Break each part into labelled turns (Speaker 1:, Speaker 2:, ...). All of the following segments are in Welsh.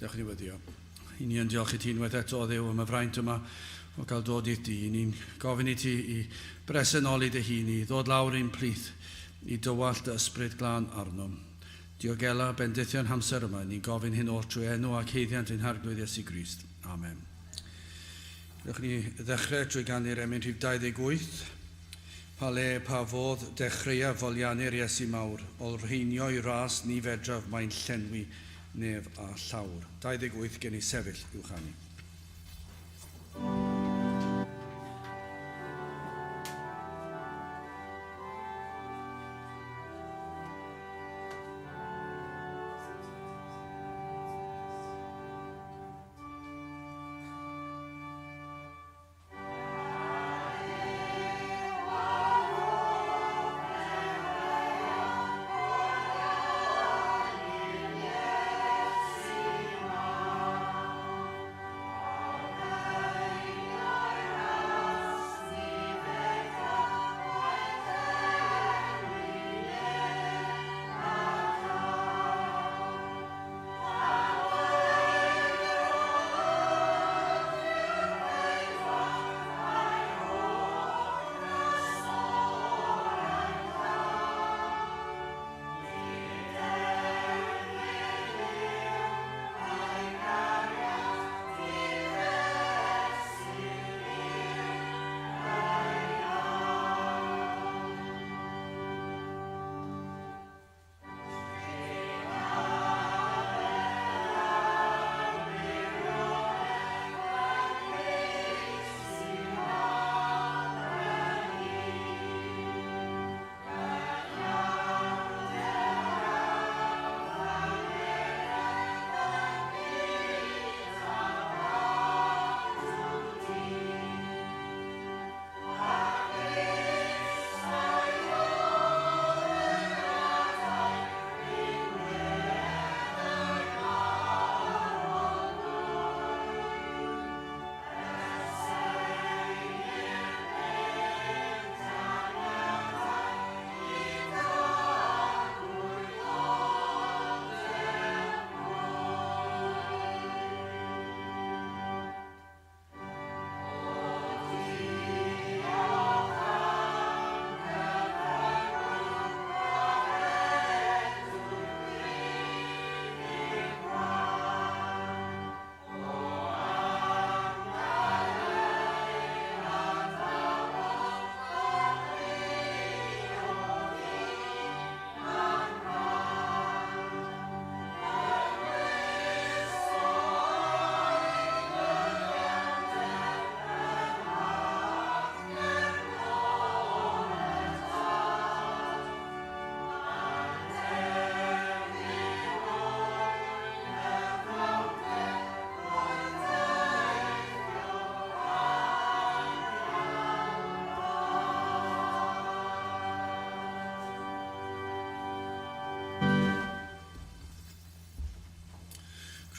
Speaker 1: Dewch i ni weddio. I ni yn diolch i ti unwaith eto, o Dduw, am y fraint yma o gael dod i'r di. I ni'n gofyn i ti i bresenoli dy hun, i ddod lawr i'n plith, i dywallt dy ysbryd glân arnom. Diogela bendithion hamser yma. Ni'n gofyn hyn oll trwy enw ac haeddiant ein Harglwydd Iesu Grist. Amen. Dewch ni ddechrau trwy ganu'r emyn rhif 28. Pa le, pa fodd, dechreuaf foliannu'r Iesu mawr, olrheinio'i ras ni fedraf mae'n llenwi nef a llawr. 28 gen i sefyll i'w chanu.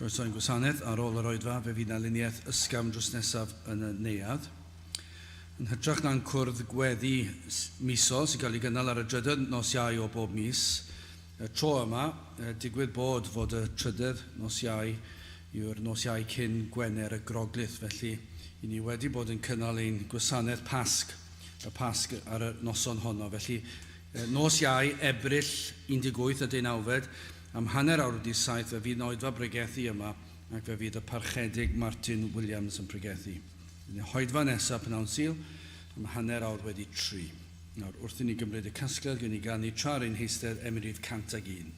Speaker 1: Croeso i'n gwasanaeth. Ar ôl yr oedfa, fe fydd 'na luniaeth ysgafn drws nesaf yn y neuadd. Yn hytrach na'n cwrdd gweddi misol sy'n cael ei gynnal ar y drydedd nos Iau o bob mis, y tro yma, digwydd bod fod y trydedd nos Iau yw'r nos Iau cyn Gwener y Groglith, felly i ni wedi bod yn cynnal ein gwasanaeth Pasg, y Pasg ar y noson honno. Felly, nos Iau, Ebrill 18 a deunawfed, Am hanner awr wedi saith fe fydd 'na oedfa bregethu yma ac fe fydd y Parchedig Martin Williams yn pregethu. Yn y hoedfa nesaf pnawn Sul am hanner awr wedi tri. Nawr, wrth i ni gymryd y casgliad, gewn ni ganu tra ar ein heistedd emyn rhif 101.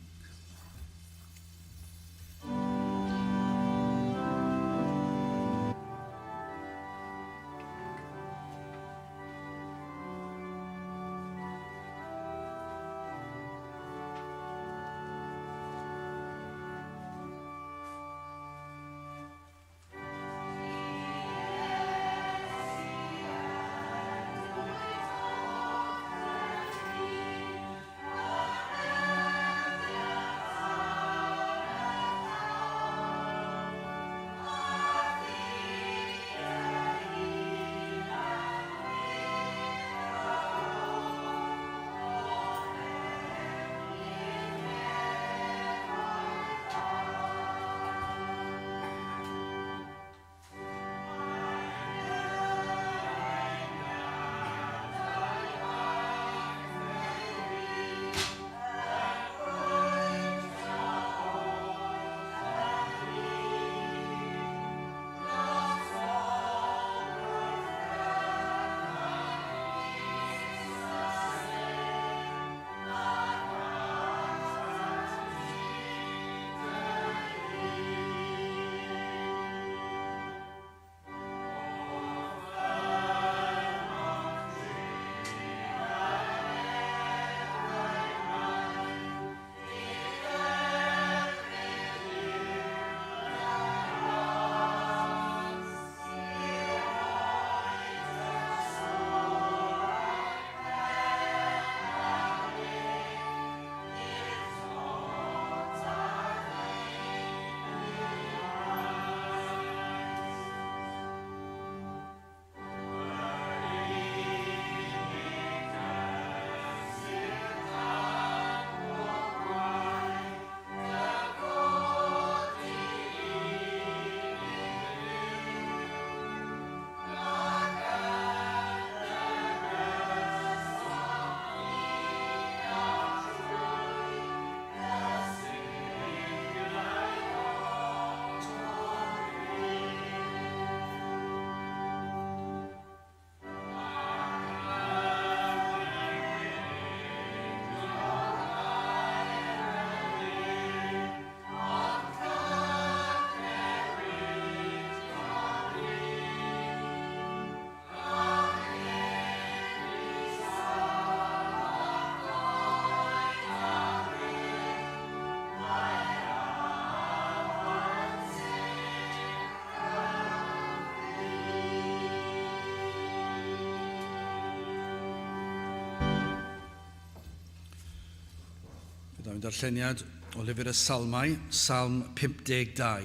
Speaker 1: Byddai'n darlleniad o lyfr y Salmau, Salm 52.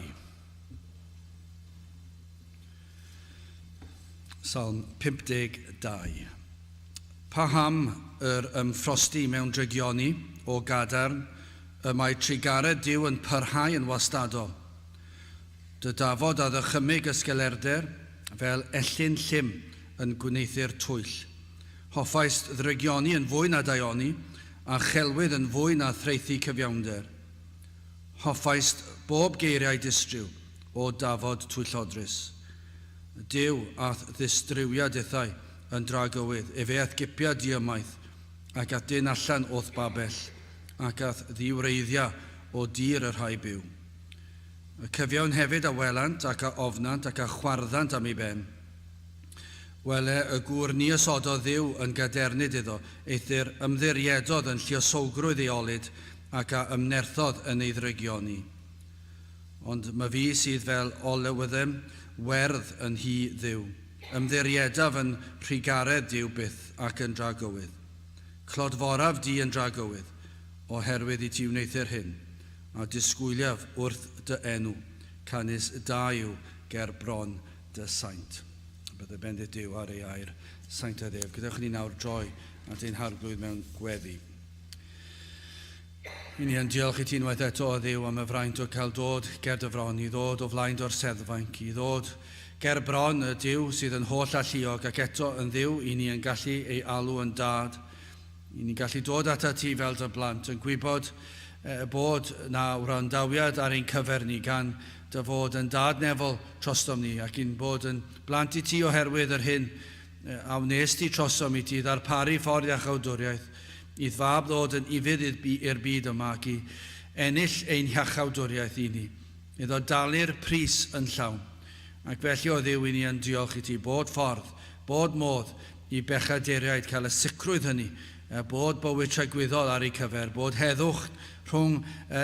Speaker 1: Salm 52. Paham yr ymffrosti mewn drygioni o gadarn y mae trugaredd Duw yn parhau yn wastadol? Dy dafod a ddychymyg ysgelerder fel ellyn llym yn gwneuthur twyll. Hoffaist ddrygioni yn fwy na daioni, a chelwydd yn fwy na thraethu cyfiawnder. Hoffaist bob geiriau distryw o dafod twyllodrus. Duw a'th ddistrywiad dithau yn dragywydd, efe a'th gipia di ymaith, ac a'th dyn allan o'th babell, ac a'th ddiwreiddia o dir y rhai byw. Y cyfiawn hefyd a welant, ac a ofnant, ac a chwarddant am ei ben. Wele, y gŵr ni osododd Dduw yn gadernid iddo, eithr ymddiriedodd yn lluosowgrwydd ei olud, ac a ymnerthodd yn ei ddrygioni. Ond myfi sydd fel olewyddem werdd yn nhŷ Dduw. Ymddiriedaf yn nhrugaredd Duw byth ac yn dragywydd. Clodforaf di yn dragywydd, oherwydd i ti wneuthur hyn, a disgwyliaf wrth dy enw, canys da yw ger bron dy saint. Bydde bendith Duw ar ei air sanctaidd ef. Gadewch i ni nawr droi at ein Harglwydd mewn gweddi. I ni yn diolch i ti unwaith eto, o Dduw, am y fraint o cael dod ger dy fron, i ddod o flaen dy orseddfainc, i ddod ger bron y Duw sydd yn holl alluog ac eto yn Dduw i ni yn gallu ei alw yn Dad. I ni'n gallu dod atat ti fel dy blant, yn gwybod bod na wrandawiad ar ein cyfer ni gan dy fod yn Dad nefol trostom ni, ac i'n bod yn blant i ti oherwydd yr hyn a wnes di trosom i ti ddarparu ffordd iachawdwriaeth i'th fab ddod yn ufudd i'r byd yma ac i ennill ein hiachawdwriaeth i ni, iddo dalu'r pris yn llawn. Ac felly, o Dduw, i ni yn diolch i ti bod ffordd, bod modd i bechaduriaid cael y sicrwydd hynny, bod bywyd tragwyddol ar eu cyfer, bod heddwch rhwng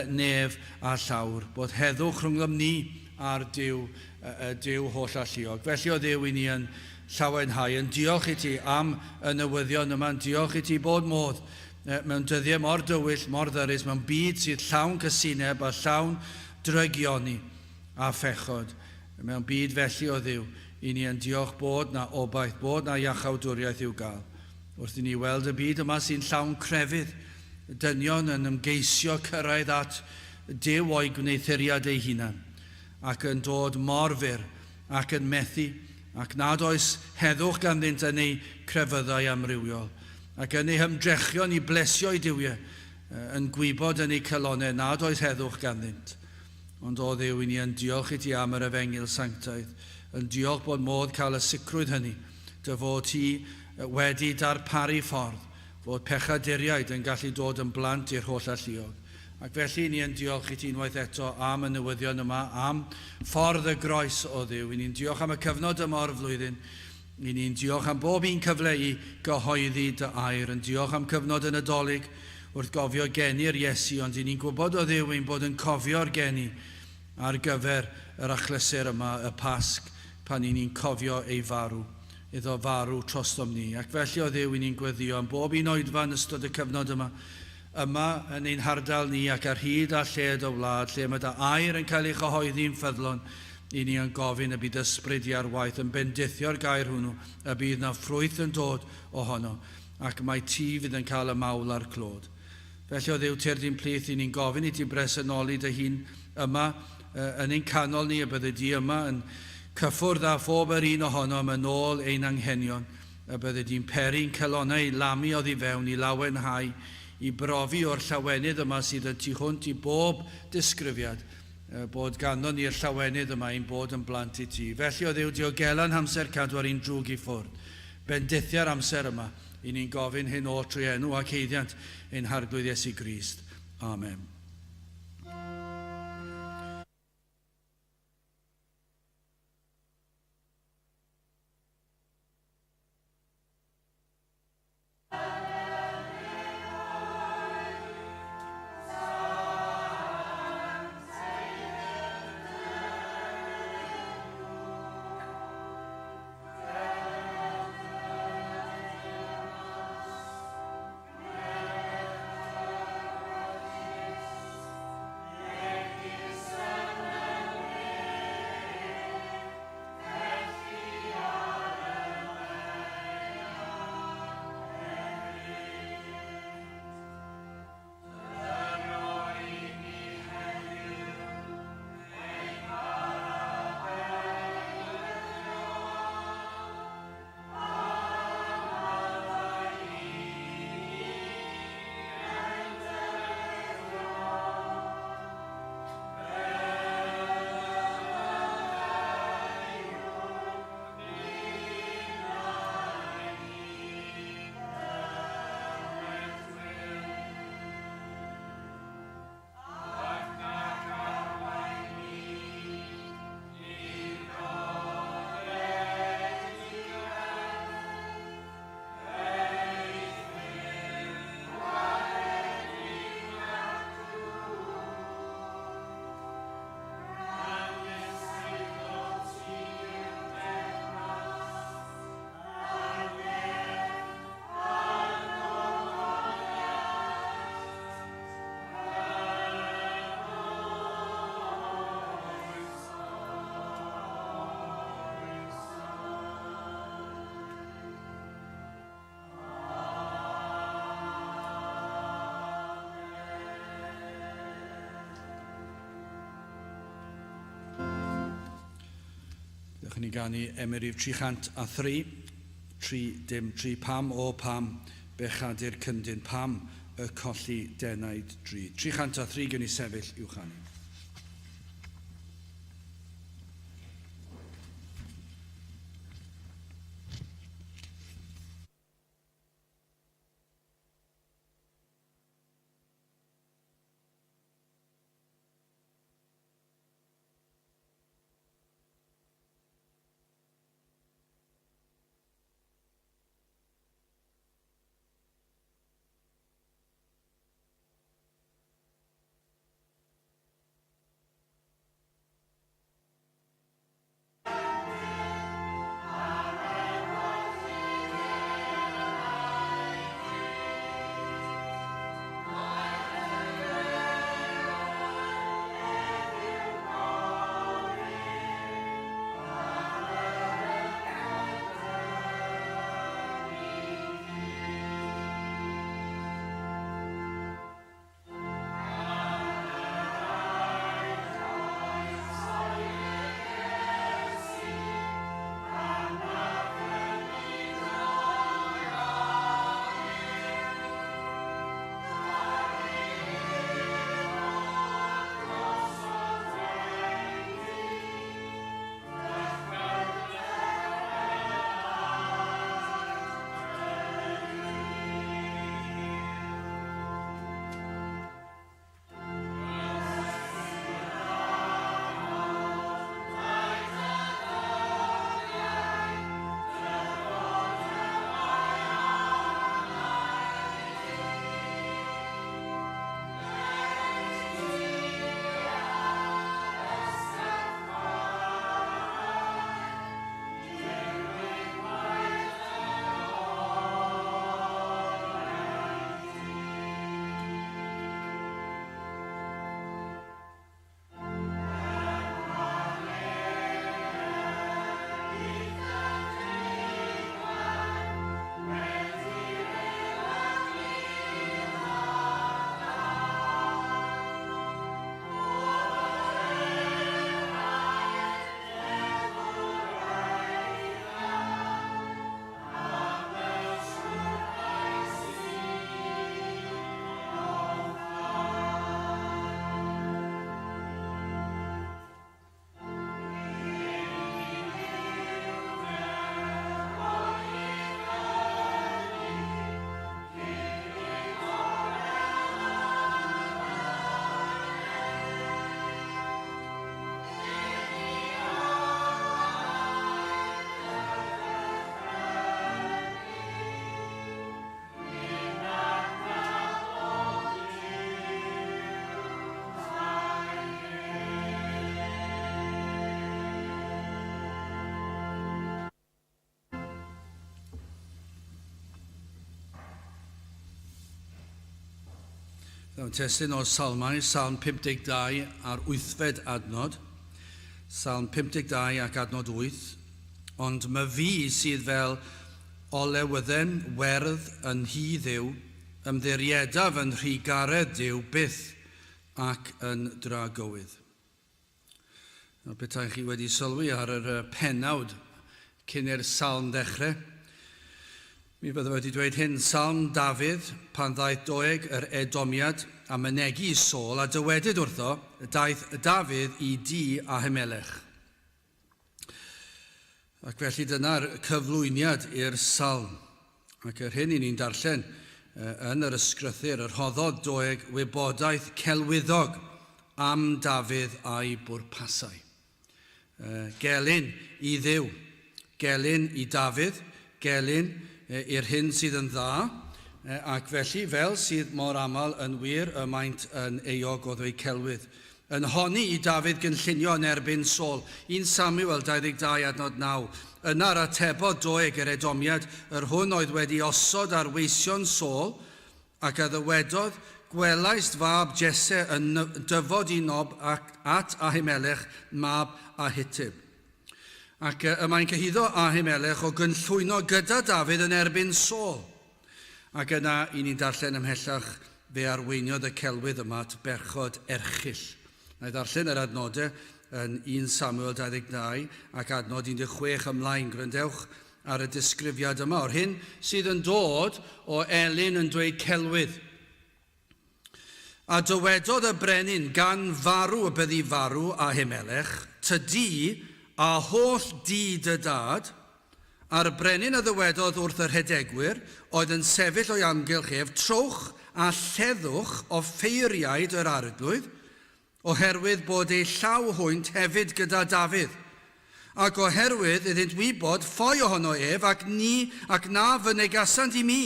Speaker 1: nef a llawr, bod heddwch rhwngddom ni a'r Duw, y Duw holl-alluog. Felly, o Dduw, i ni yn llawenhau, yn diolch i ti am y newyddion yma, yn diolch i ti bod modd mewn dyddiau mor dywyll, mor ddyrys, mewn byd sydd llawn casineb a llawn drygioni a phechod. Mewn byd felly, o Dduw, i ni yn diolch bod 'na obaith, bod 'na iachawdwriaeth i'w gael. Wrth i ni weld y byd yma sy'n llawn crefydd, dynion yn ymgeisio cyrraedd at Duw o'u gwneuthuriad eu hunan, ac yn dod mor fyr, ac yn methu, ac nad oes heddwch ganddynt yn eu crefyddau amrywiol, ac yn eu hymdrechion i blesio'u duwiau, yn gwybod yn eu calonnau nad oes heddwch ganddynt. Ond o Dduw, i ni yn diolch i ti am yr Efengyl sanctaidd, yn diolch bod modd cael y sicrwydd hynny, dy fod ti wedi darparu ffordd fod pechaduriaid yn gallu dod yn blant i'r Holl-alluog. Ac felly i ni yn diolch i ti unwaith eto am y newyddion yma, am ffordd y groes, o Dduw. I ni'n diolch am y cyfnod yma o'r flwyddyn. I ni'n diolch am bob un cyfle i gyhoeddi dy air, yn diolch am cyfnod y Nadolig wrth gofio geni'r Iesu, ond i ni'n gwybod, o Dduw, ein bod yn cofio'r geni ar gyfer yr achlysur yma, y Pasg, pan i ni'n cofio ei farw, iddo farw trostom ni. Ac felly, o Dduw, i ni'n gweddïo am bob un oedfa yn ystod y cyfnod yma, yma yn ein hardal ni ac ar hyd a lled y wlad, lle mae dy air yn cael ei chyhoeddi'n ffyddlon, i ni yn gofyn y bydd ysbryd di ar waith yn bendithio'r gair hwnnw, y bydd 'na ffrwyth yn dod ohono, ac mai ti fydd yn cael y mawl a'r clod. Felly, o Dduw, tyrd i'n plith, i ni'n gofyn i ti bresennoli dy hun yma yn ein canol ni, y byddi di yma yn cyffwrdd â phob yr un ohonom yn ôl ein anghenion, y byddi di'n peri'n calonnau i lamu oddi fewn, i lawenhau, i brofi o'r llawenydd yma sydd y tu hwnt i bob disgrifiad, bod ganddon ni'r llawenydd yma ein bod yn blant i ti. Felly, o Dduw, diogela'n hamser cadw ar un drwg i ffwrdd. Bendithia'r amser yma. I ni'n gofyn hyn oll trwy enw ac haeddiant ein Harglwydd Iesu Grist. Amen. Dewch i ni ganu emyn rhif 303, 3 dim 3, pam o pam, bechadur cyndyn, pam y colli denaid drud. 303, gewn ni sefyll i'w chanu. Mewn testun o'r Salmau, Salm 52 a'r wythfed adnod, Salm 52 ac adnod 8, Ond myfi sydd fel olewydden werdd yn nhŷ Dduw, ymddiriedaf yn nhrugaredd Duw byth ac yn dragywydd. Nawr, petai chi wedi sylwi ar yr pennawd cyn i'r salm ddechrau, mi fyddai wedi dweud hyn, Salm Dafydd, pan ddaeth Doeg yr Edomiad a mynegi i Saul a dywedyd wrtho, daeth Dafydd i dŷ Ahimelech. Ac felly dyna'r cyflwyniad i'r salm. Ac yr hyn i ni'n darllen yn yr ysgrythur, y rhoddodd Doeg wybodaeth celwyddog am Dafydd a'i bwrpasau. Gelyn i Dduw, gelyn i Dafydd, gelyn i'r hyn sydd yn dda, ac felly, fel sydd mor aml yn wir, y maent yn euog o ddweud celwydd. Yn honni i Dafydd gynllunio yn erbyn Saul, 1 Samuel 22 adnod 9. Yna'r atebodd Doeg yr Edomiad, yr hwn oedd wedi osod ar weision Saul, ac a ddywedodd, Gwelaist fab Jesse yn dyfod i Nob ac at Ahimelech mab Ahitub. Ac y mae'n cyhuddo Ahimelech o gynllwyno gyda Dafydd yn erbyn Saul. Ac yna, i ni'n darllen ymhellach, fe arweiniodd y celwydd yma at berchod erchyll. Na i ddarllen yr adnodau yn 1 Samuel 22 ac adnod 16 ymlaen. Gwrandewch ar y disgrifiad yma o'r hyn sydd yn dod o Elin yn dweud celwydd. A dywedodd y brenin, gan farw y byddi farw Ahimelech, tydi a holl dŷ dy dad. A'r brenin a ddywedodd wrth y rhedegwyr oedd yn sefyll o'i amgylch ef, Trowch a lleddwch offeiriaid yr arglwydd, oherwydd bod eu llaw hwynt hefyd gyda Dafydd, ac oherwydd iddynt wybod ffoi ohono ef, ac ni, ac na fynegasant i mi.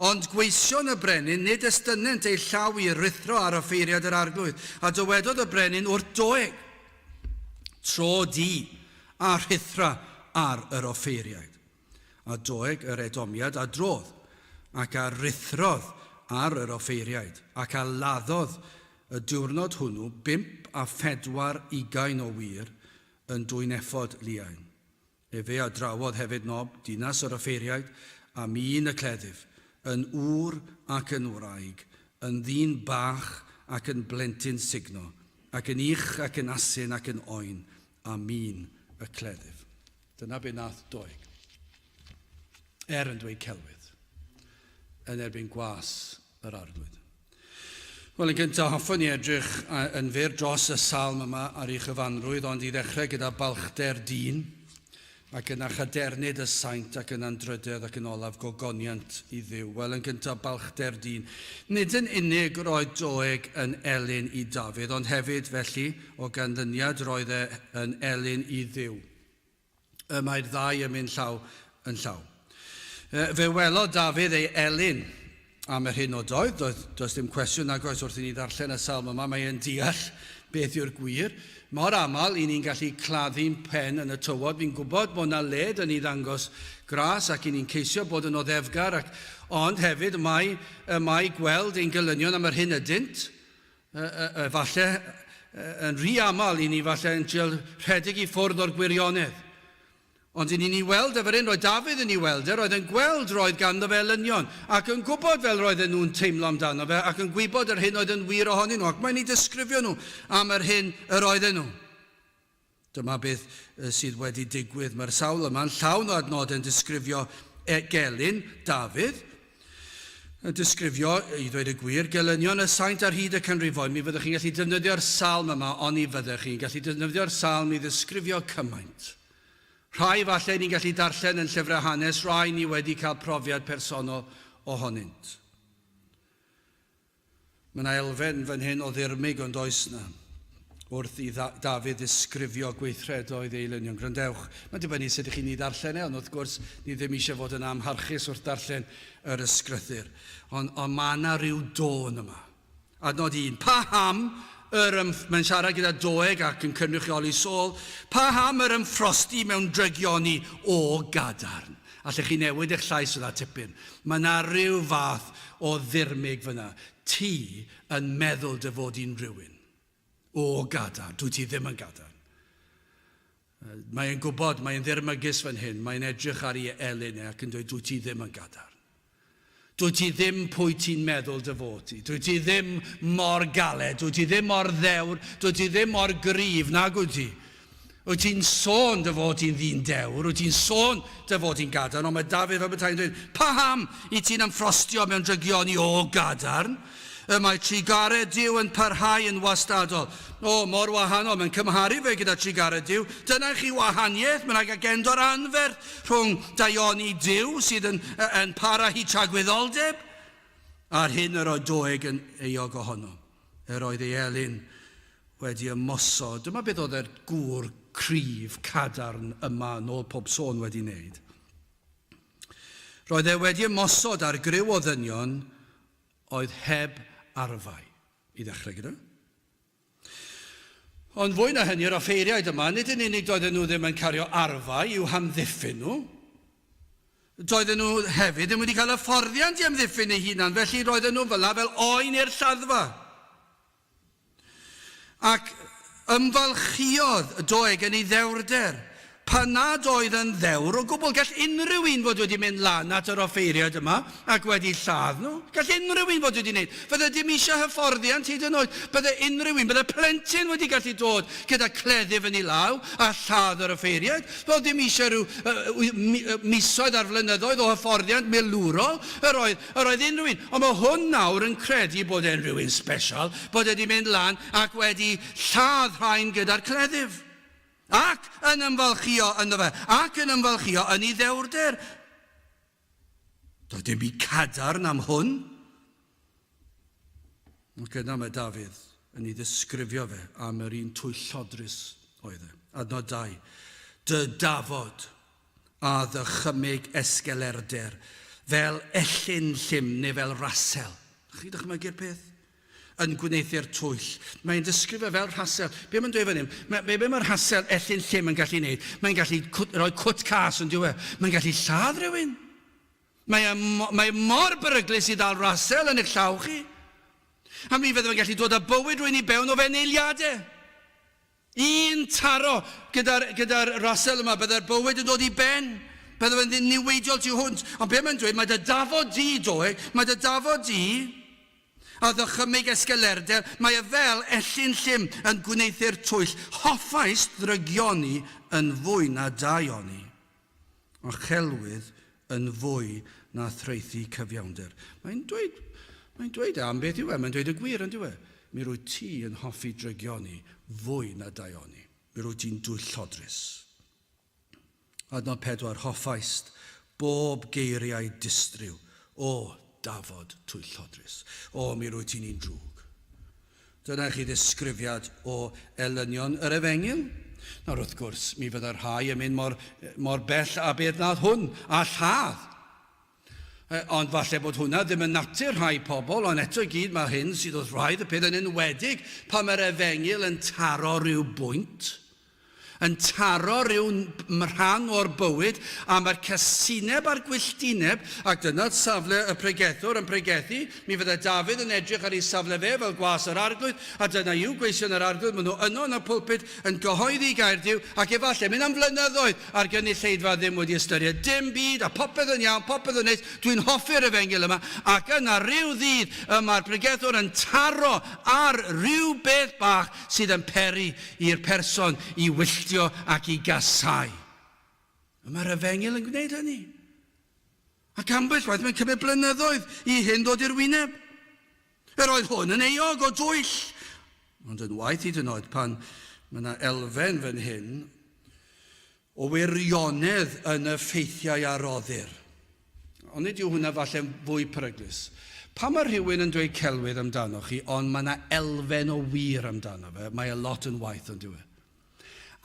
Speaker 1: Ond gweision y brenin nid estynnent eu llaw i ruthro ar offeiriad yr arglwydd, a dywedodd y brenin wrth Doeg, Tro di, a rhuthra ar yr offeiriaid. A Doeg yr Edomiad a drodd, ac a ruthrodd ar yr offeiriaid, ac a laddodd y diwrnod hwnnw 45 o wŷr yn dwyn effod liain. Efe a drawodd hefyd Nob, dinas yr offeiriaid, a min y cleddyf, yn ŵr ac yn wraig, yn ddyn bach ac yn blentyn sugno, ac yn ych ac yn asyn ac yn oen, a min y cleddyf. Dyna be nath Doeg. Er yn dweud celwydd. Yn erbyn gwas yr arglwydd. Wel, yn gyntaf, hoffwn i edrych yn fyr dros y salm yma ar ei chyfanrwydd, ond i ddechrau gyda balchder dyn, ac yna chadernid y saint, ac yna'n drydedd ac yn olaf gogoniant i Dduw. Wel, yn gyntaf, balchder dyn. Nid yn unig roedd Doeg yn elyn i Dafydd, ond hefyd, felly, o ganlyniad, roedd e yn elyn i Dduw. Y mae'r ddau yn mynd llaw yn llaw. Fe welodd Dafydd ei elyn am yr hyn o doedd, doedd, does dim cwestiwn nag oes wrth i ni ddarllen y salm yma, mae e'n deall beth yw'r gwir. Mor aml i ni'n gallu claddu'n pen yn y tywod, fi'n gwybod bod yna le dyn ni ddangos gras ac i ni'n ceisio bod yn oddefgar, ac, ond hefyd mae, mae gweld ein gelynion am yr hyn ydynt, Efallai yn rhy aml i ni falle yn trial rhedeg i ffwrdd o'r gwirionedd. Ond i ni'n ei weld efo'r un, roedd Dafydd yn ei weld e, roedd yn gweld roedd ganddo fe elynion, ac yn gwybod fel roedden nhw'n teimlo amdano fe, ac yn gwybod yr hyn oedd yn wir ohonyn nhw, ac mae'n ei disgrifio nhw am yr hyn yr oedden nhw. Dyma beth sydd wedi digwydd. Mae'r sawl yma'n llawn o adnodau'n disgrifio gelyn Dafydd, yn disgrifio, i ddweud y gwir, gelynion y saint ar hyd y canrifoedd. Mi fyddwch chi'n gallu defnyddio'r salm yma, oni fyddech chi'n gallu defnyddio'r salm i ddisgrifio cymaint. Rhai falle ni'n gallu darllen yn llyfrau hanes, rhai ni wedi cael profiad personol ohonynt. Mae yna elfen fan hyn o ddirmyg ond oes na, wrth i Dafydd ddisgrifio gweithredoedd ei elynion. Gwrandewch, mae'n dibynnu sut ych chi'n ei ddarllen e, ond wrth gwrs ni ddim eisiau fod yn amharchus wrth darllen yr ysgrythur. Ond, ond mae yna rhyw dôn yma. Adnod 1. Paham yr ymff... Mae'n siarad gyda Doeg ac yn cynrychioli Saul. Paham yr ymffrosti mewn drygioni o gadarn? Allech chi newid eich llais yna tipyn? Mae yna ryw fath o ddirmyg fyna. Ti yn meddwl dy fod di'n rhywun. O, gadarn. Dwyt ti ddim yn gadarn. Mae'n gwybod, mae'n ddirmygus fan hyn, mae'n edrych ar ei elyn e ac yn dweud, dwyt ti ddim yn gadarn. Dwyt ti ddim pwy ti'n meddwl dy fod ti. Dwyt ti ddim mor galed, dwyt ti ddim mor ddewr, dwyt ti ddim mor gryf, nag wyt ti. Wyt ti'n sôn dy fod ti'n ddyn dewr, wyt ti'n sôn dy fod ti'n gadarn, ond mae Dafydd fel petai'n dweud, paham i ti'n ymffrostio mewn drygioni o gadarn? Y mae trugaredd Duw yn parhau yn wastadol. O, mor wahanol, mae'n cymharu fe gyda trugaredd Duw. Dyna chi wahaniaeth, mae'n ag agendor anferth rhwng daioni Duw sydd yn, yn para hyd tragwyddoldeb, a'r hyn yr oedd Doeg yn euog ohono. Yr oedd ei elyn wedi ymosod. Dyma beth oedd yr gŵr cryf, cadarn yma yn ôl pob sôn wedi wneud. Roedd e wedi ymosod ar griw o ddynion oedd heb arfau, i ddechrau gyda. Ond fwy na hynny, yr offeiriaid yma, nid yn unig doedden nhw ddim yn cario arfau i'w hamddiffyn nhw, doedden nhw hefyd ddim wedi cael hyfforddiant i amddiffyn eu hunan, felly roedden nhw fel fel oen i'r lladdfa. Ac ymfalchïodd Doeg yn ei ddewrder. Pan nad oedd yn ddewr o gwbl. Gall unrhyw un fod wedi mynd lan at yr offeiriaid yma ac wedi lladd nhw. Gall unrhyw un fod wedi wneud. Fydde dim eisiau hyfforddiant hyd yn oed. Bydde unrhyw un, bydde plentyn wedi gallu dod gyda cleddyf yn ei law a lladd yr offeiriaid. Doedd dim eisiau rhyw uh, misoedd ar flynyddoedd o hyfforddiant milwrol. Yr oedd, yr oedd unrhyw un. Ond mae hwn nawr yn credu bod e'n rhywun special, bod e wedi mynd lan ac wedi lladd rhain gyda'r cleddyf. Ac yn ymfalchïo ynddo fe, ac yn ymfalchïo yn ei ddewrder. Doedd dim byd cadarn am hwn. Ac yna mae Dafydd yn ei ddisgrifio fe am yr un twyllodrus oedd e. Adnod 2. Dy dafod a ddychymyg esgelerder, fel ellyn llym neu fel rasel. Chi dychmygu'r peth? yn gwneuthur twyll. Mae'n disgrifio fel rhasel. Be mae'n dweud fan hyn? Mae, be, be mae'r rhasel ellyn llym yn gallu gwneud? Mae'n gallu cwt, rhoi cwt cas yn diwe. Mae'n gallu lladd rhywun. Mae, e, mae mor beryglus i ddal rasel yn eich llaw chi. A mi fydde fe'n gallu dod â bywyd rhywun i bewn o fewn eiliadau. Un taro gyda'r gyda rasel yma, byddai'r bywyd yn dod i ben. Bydde fe'n niweidiol tu hwnt. Ond be mae'n dweud, mae dy dafod di, Doeg, mae dy dafod di, a ddychymyg esgelerder, mae e fel ellyn llym yn gwneuthur twyll. Hoffais ddrygioni yn fwy na daioni, a chelwydd yn fwy na thraethu cyfiawnder. Mae'n dweud, mae'n dweud e am beth yw e, mae'n dweud y gwir yn dyw e. Mi rwyt ti yn hoffi drygioni fwy na daioni. Mi rwyt ti'n dwyllodrus. Adnod 4, Hoffaist bob geiriau distryw, o dafod twyllodrus. O, mi rwyt ti'n un drwg. Dyna i chi ddisgrifiad o elynion yr efengyl. Nawr wrth gwrs, mi fydda rhai yn mynd mor, mor bell a beth nath hwn, a lladd. Ond falle bod hwnna ddim yn natur rhai pobl, ond eto i gyd mae hyn sydd wrth wraidd y peth yn enwedig pan mae'r efengyl yn taro rhyw bwynt. yn taro rhyw rhan o'r bywyd, a mae'r casineb a'r gwylltineb, ac dyna safle y pregethwr yn pregethu, mi fydde Dafydd yn edrych ar ei safle fe fel gwas yr Arglwydd, a dyna yw gweision yr Arglwydd, maen nhw yno yn y pulpit yn gyhoeddi gair Duw, ac efallai mynd am flynyddoedd a'r gynulleidfa ddim wedi ystyried dim byd, a popeth yn iawn, popeth yn neis, dwi'n hoffi'r efengyl yma, ac yna rhyw ddydd y mae'r pregethwr yn taro ar ryw beth bach sydd yn peri i'r person i wylltio ac i gasáu. Y mae'r efengyl yn gwneud hynny. Ac ambell waith mae'n cymryd blynyddoedd i hyn ddod i'r wyneb. Yr oedd hwn yn euog o dwyll. Ond yn waeth hyd yn oed pan mae yna elfen fan hyn o wirionedd yn y ffeithiau a roddir. Ond nid yw hwnna falle'n fwy peryglus. Pan mae rhywun yn dweud celwydd amdanoch chi, ond mae yna elfen o wir amdano fe, mae e lot yn waeth, ond dyw e?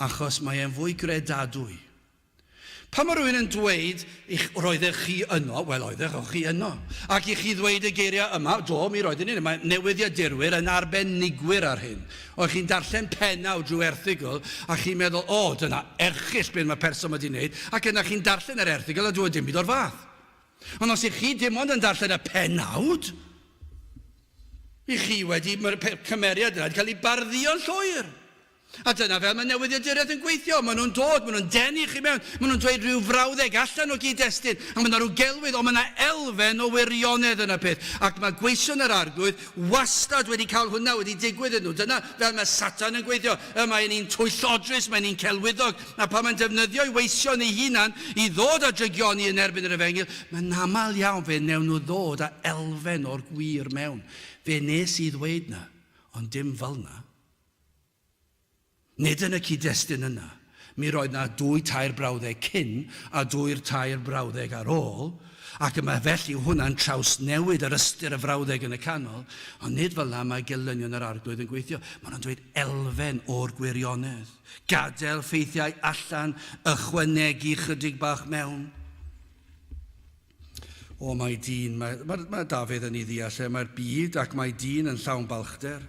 Speaker 1: Achos mae e'n fwy gredadwy. Pan mae rhywun yn dweud, ich, roeddech chi yno, wel oeddech o'ch chi yno. Ac i chi ddweud y geiriau yma, do, mi roeddwn i, mae newyddiadurwyr yn arbenigwyr ar hyn. O'ch chi'n darllen pennawd rhyw erthygl a chi'n meddwl, o, dyna erchyll beth mae person wedi wneud, ac yna chi'n darllen yr erthygl a dwi dim byd o'r fath. Ond os ych chi dim ond yn darllen y pennawd, i chi wedi, mae'r cymeriad yna wedi cael ei barddio'n llwyr. A dyna fel mae newyddiaduraeth yn gweithio. Maen nhw'n dod, maen nhw'n denu chi mewn, maen nhw'n dweud rhyw frawddeg allan o gyd-destun, a mae yna rhyw gelwydd, ond mae yna elfen o wirionedd yn y peth. Ac mae gweision yr Arglwydd wastad wedi cael hwnna wedi digwydd iddyn nhw. Dyna fel mae Satan yn gweithio. Y mae'n un twyllodrus, mae'n un celwyddog, a pan mae'n defnyddio ei weision ei hunan i ddod â drygioni yn erbyn yr efengyl, mae'n aml iawn fe wnewn nhw ddod â elfen o'r gwir mewn. Fe nes i ddweud 'na, ond dim fel 'na. Nid yn y cyd-destun yna. Mi roedd 'na dwy tair brawddeg cyn a dwy'r tair brawddeg ar ôl, ac y mae felly hwnna'n trawsnewid yr ystyr y frawddeg yn y canol, ond nid fel 'na mae gelynion yr Arglwydd yn gweithio. Maen nhw'n dweud elfen o'r gwirionedd. Gadael ffeithiau allan, ychwanegu chydig bach mewn. O, mae dyn, mae, mae, mae Dafydd yn ei ddeall e, mae'r byd ac mae dyn yn llawn balchder.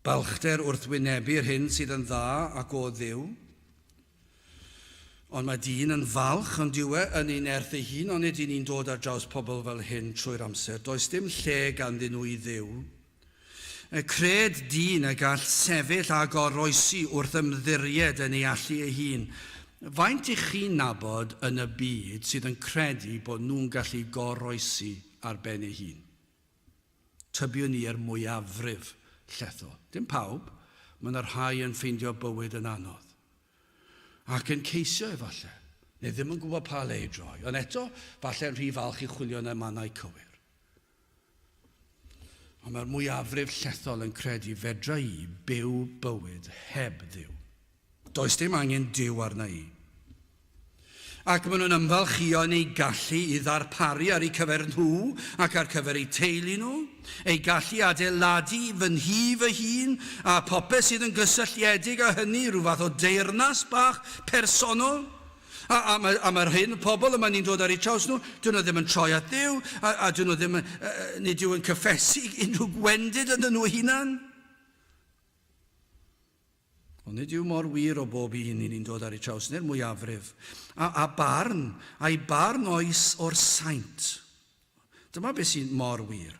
Speaker 1: Balchder wrth wynebu'r hyn sydd yn dda ac o Dduw. Ond mae dyn yn falch, ond dyw e yn ei nerth ei hun, onid ydyn ni'n dod ar draws pobl fel hyn trwy'r amser? Does dim lle ganddyn nhw i Dduw. Cred dyn y gall sefyll a goroesi wrth ymddiried yn ei allu ei hun. Faint i chi'n nabod yn y byd sydd yn credu bod nhw'n gallu goroesi ar ben ei hun? Tybiwn i i'r mwyafrif llethol. Dim pawb, mae yna rhai yn ffeindio bywyd yn anodd. Ac yn ceisio efallai, neu ddim yn gwybod pa le i droi, ond eto, falle yn rhy falch i chwilio yn y mannau cywir. Ond mae'r mwyafrif llethol yn credu fedra i byw bywyd heb Dduw. Does dim angen Duw arna i. Ac maen nhw'n ymfalchïo yn eu gallu i ddarparu ar eu cyfer nhw ac ar cyfer eu teulu nhw, eu gallu i adeiladu fy nhŷ fy hun a phopeth sydd yn gysylltiedig â hynny, rhyw fath o deyrnas bach personol. A, a, mae, a mae'r hyn pobl yma ni'n dod ar eu traws nhw, dyn nhw ddim yn troi at Dduw, a, a dyn nhw ddim, nid yw yn cyffesu unrhyw gwendid ynddyn nhw hunan. Ond nid yw mor wir o bob un i ni'n dod ar ei traws, neu'r mwyafrif. A, a barn, a'i barn oes o'r saint. Dyma beth sy'n mor wir.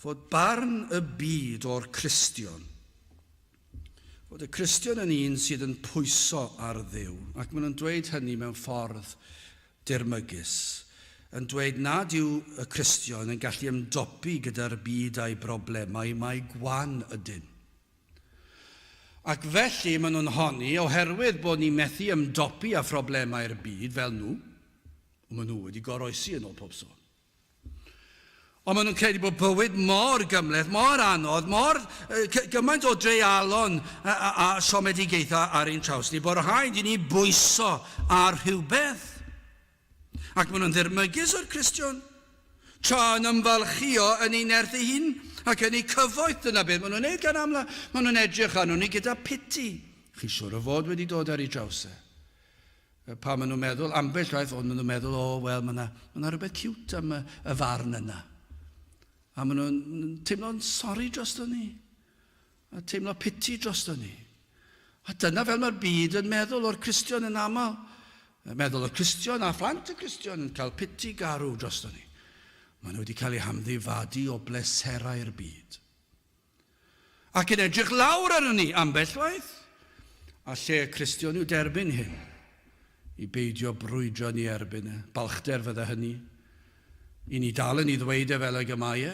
Speaker 1: Fod barn y byd o'r Cristion. Fod y Cristion yn un sydd yn pwyso ar Dduw, ac maen nhw'n dweud hynny mewn ffordd dirmygus, yn dweud nad yw y Cristion yn gallu ymdopi gyda'r byd a'i broblemau, mai gwan ydyn. Ac felly maen nhw'n honni, oherwydd bod ni'n methu ymdopi â phroblemau'r byd fel nhw, ond maen nhw wedi goroesi yn ôl pob sôn. Ond maen nhw'n credu bod bywyd mor gymhleth, mor anodd, mor gymaint o dreialon a, a, a siomedigaethau ar ein traws ni, bod rhaid i ni bwyso ar rhywbeth. Ac maen nhw'n ddirmygus o'r Cristion, tra yn ymfalchïo yn ei nerth ei hun ac yn ei cyfoeth. Dyna beth maen nhw'n neud gan amla. Maen nhw'n edrych arno ni gyda piti. Chi siwr o fod wedi dod ar ei draws e. Pa maen nhw'n meddwl, ambell waith, ond maen nhw'n meddwl, o, wel, mae yna ma rhywbeth cute am y, y farn yna. A maen nhw'n teimlo'n sori drosto ni. A teimlo piti drosto ni. A dyna fel mae'r byd yn meddwl o'r Cristion yn aml. Meddwl y Cristion a phlant y Cristion yn cael piti garw drosto ni. Maen nhw wedi cael eu hamddifadu o bleserau'r byd. Ac yn edrych lawr arno ni ambell waith. A lle y Cristion yw derbyn hyn. I beidio brwydro ni erbyn e. Balchder fydde hynny. I ni dal yn ei ddweud e fel ag y mae e.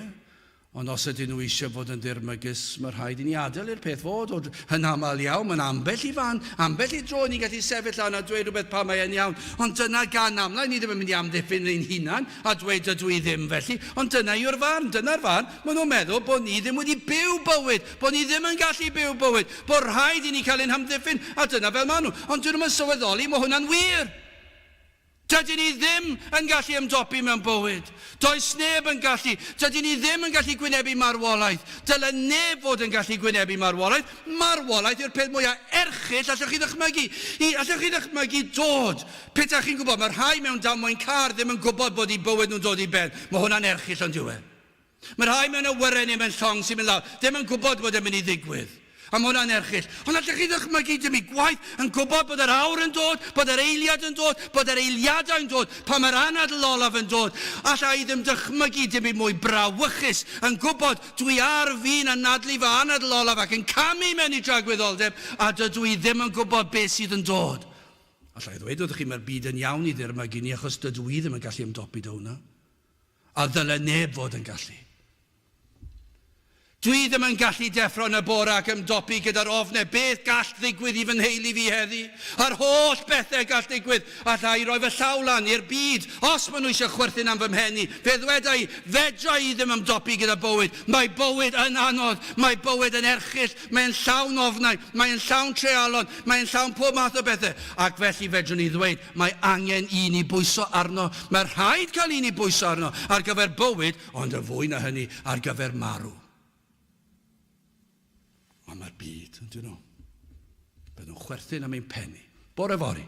Speaker 1: Ond os ydyn nhw eisiau bod yn ddirmygus, mae rhaid i ni adael i'r peth fod. O, yn aml iawn, mae'n ambell i fan, ambell i dro ni'n gallu sefyll lan a dweud rhywbeth pan mae e'n iawn. Ond dyna gan amla, ni ddim yn mynd i amddiffyn ein hunan a dweud dydw i ddim felly. Ond dyna yw'r farn, dyna'r farn. Maen nhw'n meddwl bod ni ddim wedi byw bywyd, bod ni ddim yn gallu byw bywyd, bod rhaid i ni cael ein hamddiffyn, a dyna fel maen nhw. Ond dyn nhw'm yn sylweddoli, mae hwnna'n wir. Dydyn ni ddim yn gallu ymdopi mewn bywyd. Does neb yn gallu. Dydyn ni ddim yn gallu gwynebu marwolaeth. Dyle neb fod yn gallu gwynebu marwolaeth. Marwolaeth yw'r peth mwyaf erchyll allwch chi ddychmygu. I, allwch chi ddychmygu dod. Petaech chi'n gwybod, mae rhai mewn damwain car ddim yn gwybod bod eu bywyd nhw'n dod i ben. Mae hwnna'n erchyll ond yw e? Mae rhai mewn awyren neu mewn llong sy'n mynd lawr, ddim yn gwybod bod e'n mynd i ddigwydd. A mae hwnna'n erchyll. Ond allech chi ddychmygu dim i gwaith yn gwybod bod yr awr yn dod, bod yr eiliad yn dod, bod yr eiliadau'n dod, pan mae'r anadl olaf yn dod. Alla i ddim dychmygu dim byd mwy brawychus yn gwybod dwi ar fin anadlu fy anadl olaf ac yn camu mewn i dragwyddoldeb a dydw i ddim yn gwybod beth sydd yn dod. Alla i ddweud wrthych chi mae'r byd yn iawn i ddirmygu ni achos dydw i ddim yn gallu ymdopi 'da hwnna. A ddyle neb fod yn gallu. Dwi ddim yn gallu deffro yn y bore ac ymdopi gyda'r ofne beth gall ddigwydd i fy nheulu fi heddi, a'r holl bethau gall ddigwydd. Alla i roi fy llaw lan i'r byd os maen nhw eisiau chwerthin am fy mhen i. Fe ddweda i, fedra i ddim ymdopi gyda bywyd. Mae bywyd yn anodd, mae bywyd yn erchyll, mae'n llawn ofnau, mae'n llawn treialon, mae'n llawn pob math o bethau. Ac felly fedrwn ni ddweud, Mae angen un i bwyso arno. Mae rhaid cael un i bwyso arno ar gyfer bywyd, ond yn fwy na hynny, ar gyfer marw. Ond mae'r byd, yn dyn nhw. Bydden nhw'n chwerthin am ein penni. Bore fory,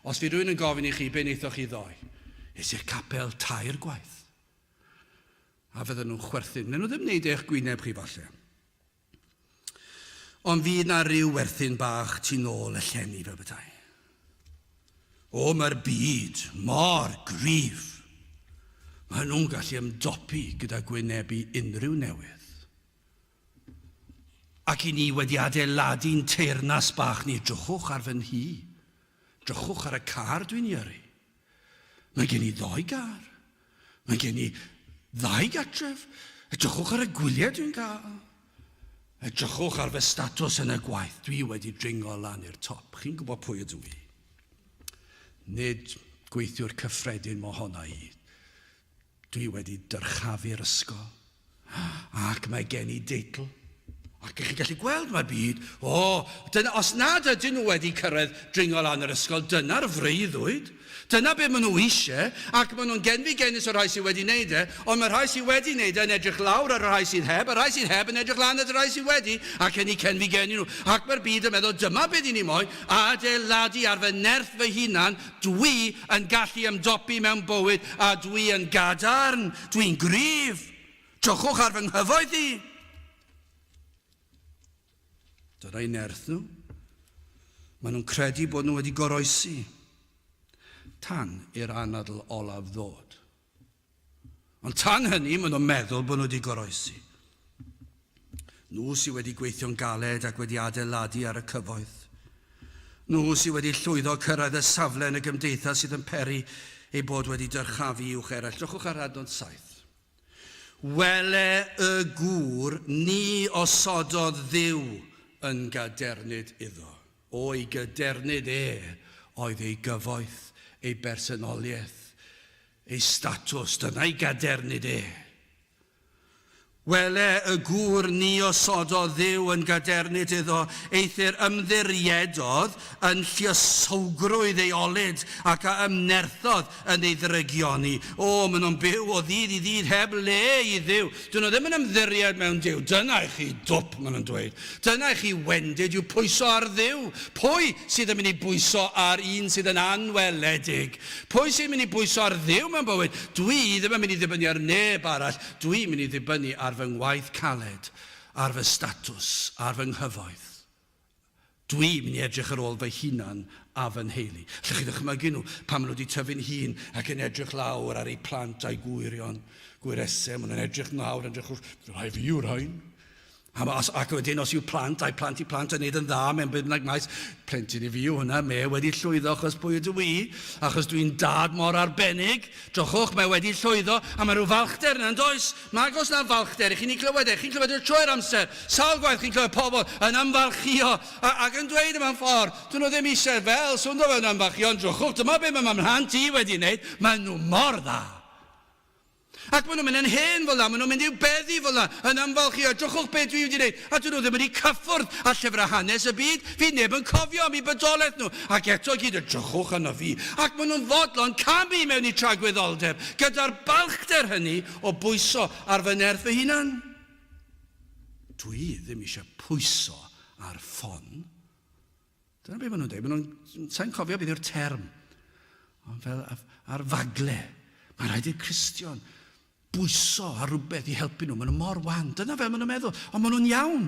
Speaker 1: os fydd rhywun yn gofyn i chi be wnaethoch chi ddoe, es i'r capel tair gwaith. A fydden nhw'n chwerthin. Wnawn nhw ddim wneud eich gwyneb chi falle. Ond fydd 'na ryw werthyn bach tu nôl y llenni fel petai. O, mae'r byd mor gryf. Maen nhw'n gallu ymdopi gyda gwynebu unrhyw newydd. Ac i ni wedi adeiladu'n teyrnas bach ni. Drychwch ar fy nhŷ. Drychwch ar y car dwi'n ei yrru. Mae gen i ddoi gar. Mae gen i ddau gartref. Edrychwch ar y gwyliau dwi'n cael. Edrychwch ar fy statws yn y gwaith. Dwi wedi dringo lan i'r top. Chi'n gwybod pwy ydw i. Nid gweithiwr cyffredin mohona i. Dwi wedi dyrchafu'r ysgol, ac mae gen i deitl. Ac ych chi'n gallu gweld mae'r byd, o, dyna, os nad ydyn nhw wedi cyrraedd dringo lan yr ysgol, dyna'r freuddwyd. Dyna be maen nhw eisiau, ac maen nhw'n genfigennus o'r rhai sydd wedi wneud e, ond mae'r rhai sydd wedi wneud e yn edrych lawr ar y rhai sydd heb, a rhai sydd heb yn edrych lan at y rhai sydd wedi, ac yn eu cenfigennu nhw. Ac mae'r byd yn meddwl, dyma be dyn ni moyn, adeiladu ar fy nerth fy hunan, Dwi yn gallu ymdopi mewn bywyd a dwi yn gadarn, dwi'n gryf. Drychwch ar fy nghyfoeth i! Dyna'i nerth nhw. Maen nhw'n credu bod nhw wedi goroesi tan i'r anadl olaf ddod. Ond tan hynny, maen nhw'n meddwl bod nhw wedi goroesi. Nhw sydd wedi gweithio'n galed ac wedi adeiladu ar y cyfoeth. Nhw sydd wedi llwyddo cyrraedd y safle yn y gymdeithas sydd yn peri eu bod wedi dyrchafu uwch eraill. Drychwch ar adnod 7. Wele y gŵr ni osododd Dduw yn gadernid iddo. O'i gadernid e oedd ei gyfoeth, ei bersonoliaeth, Ei statws, dyna'i gadernid e. Wele y gŵr ni osododd Dduw yn gadernid iddo, eithr ymddiriedodd yn lluosowgrwydd ei olud, ac a ymnerthodd yn ei ddrygioni. O, maen nhw'n byw o ddydd i ddydd heb le i Dduw. Dyn nhw ddim yn ymddiried mewn Duw. Dyna i chi dwp, maen nhw'n dweud. Dyna i chi wendid yw pwyso ar Dduw. Pwy sydd yn mynd i bwyso ar un sydd yn anweledig? Pwy sy'n mynd i bwyso ar Dduw mewn bywyd? Dwi ddim yn mynd i ddibynnu ar neb arall. Dwi'n mynd i ddibynnu ar fy ngwaith caled, ar fy statws, ar fy nghyfoeth. Dwi'n mynd i edrych ar ôl fy hunan a fy nheulu. Allwch chi ddychmygu nhw pan maen nhw wedi tyfu'n hŷn ac yn edrych lawr ar eu plant a'u gwyrion, gwyresau. Maen nhw'n edrych lawr, edrych, rhai fi yw'r rhain. A os, ac wedyn, os yw plant a'i plant i plant yn neud yn dda mewn beth bynnag maes, plentyn i fi yw hwnna, mae wedi llwyddo achos pwy ydw i, achos dwi'n dad mor arbennig. Drychwch, mae wedi llwyddo, a mae rhyw falchder yna, yn does? Mae agos na falchder, i chi'n ei clywed e, chi'n clywed e trwy'r amser. Sawl gwaith chi'n clywed pobl yn ymfalchïo a, ac yn dweud yma'n ffordd, dyn nhw ddim eisiau fel swndo fel yn ymfalchïo, ond drychwch, dyma beth mae mhlant i wedi wneud, maen nhw mor dda. Ac maen nhw'n mynd yn hen fel 'na, maen nhw'n mynd i'w beddi fel 'na, yn ymfalchïo, edrychwch be dwi wedi wneud, a dyn nhw ddim wedi cyffwrdd â llyfrau hanes y byd, fydd neb yn cofio am eu bodolaeth nhw, ac eto i gyd, edrychwch arno fi, ac maen nhw'n fodlon camu mewn i tragwyddoldeb, gyda'r balchder hynny o bwyso ar fy nerth fy hunan. Dwi ddim eisiau pwyso ar ffon. Dyna beth maen nhw'n dweud. Maen nhw'n... Sa'n cofio beth yw'r term. Ond fel ar fagle. Mae rhaid i'r Cristion bwyso ar rhywbeth i helpu nhw. Maen nhw mor wan. Dyna fel maen nhw'n meddwl. Ond maen nhw'n iawn.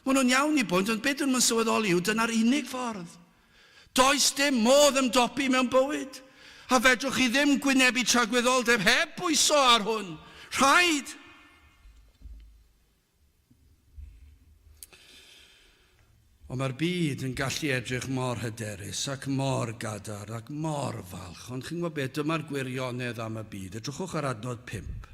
Speaker 1: Maen nhw'n iawn i bwynt, ond beth dyn nhw'n sylweddoli yw dyna'r unig ffordd. Does dim modd ymdopi mewn bywyd. A fedrwch chi ddim gwynebu tragwyddoldeb heb bwyso ar hwn. Rhaid. Ond mae'r byd yn gallu edrych mor hyderus ac mor gadarn ac mor falch. Ond chi'n gwybod beth, dyma'r gwirionedd am y byd. Edrychwch ar adnod 5.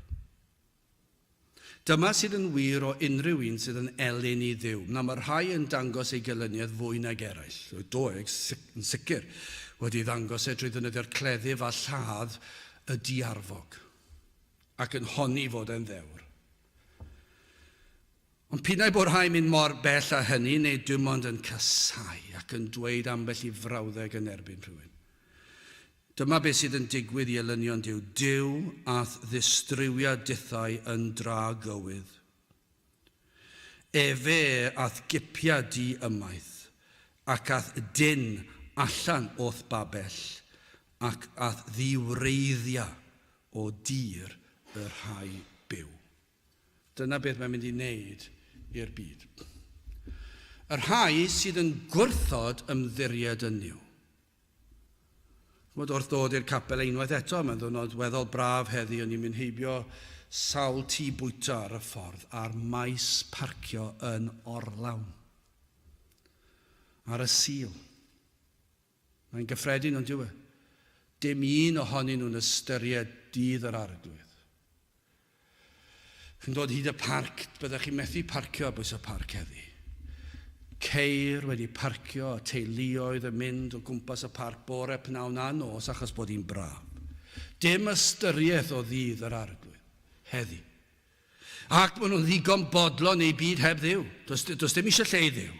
Speaker 1: Dyma sydd yn wir o unrhyw un sydd yn elyn i Dduw. Na, mae rhai yn dangos eu gelyniaeth fwy nag eraill. Doeg, yn sicr, wedi ddangos e drwy ddefnyddio'r cleddyf a lladd y diarfog, ac yn honni fod e'n ddewr. Ond p'un ai bod rhai'n mynd mor bell â hynny neu dim ond yn casáu ac yn dweud ambell i frawddeg yn erbyn rhywun. Dyma beth sydd yn digwydd i elynion Duw. Duw a'th ddistrywia dithau yn dra gywydd. Efe a'th gipia di ymaith, ac a'th dyn allan o'th babell, ac a'th ddiwreiddia o dir y rhai byw. Dyna beth mae'n mynd i wneud i'r byd. Y rhai sydd yn gwrthod ymddiried yn Nuw. Chymod, wrth ddod i'r capel unwaith eto, mae'n ddwrnod weddol braf heddi, o'n i'n mynd heibio sawl tŷ bwyta ar y ffordd a'r maes parcio yn orlawn. Ar y Sul. Mae'n gyffredin, ond dyw e? Dim un ohonyn nhw'n ystyried dydd yr Arglwydd. Chi'n dod hyd y parc, byddech chi'n methu parcio ar bwys y parc heddi. Ceir wedi parcio a teuluoedd yn mynd o gwmpas y parc bore, pnawn a nos achos bod hi'n braf. Dim ystyriaeth o ddydd yr Arglwydd heddi. Ac maen nhw'n ddigon bodlon eu byd heb Dduw. Does, does dim eisiau lle i Dduw.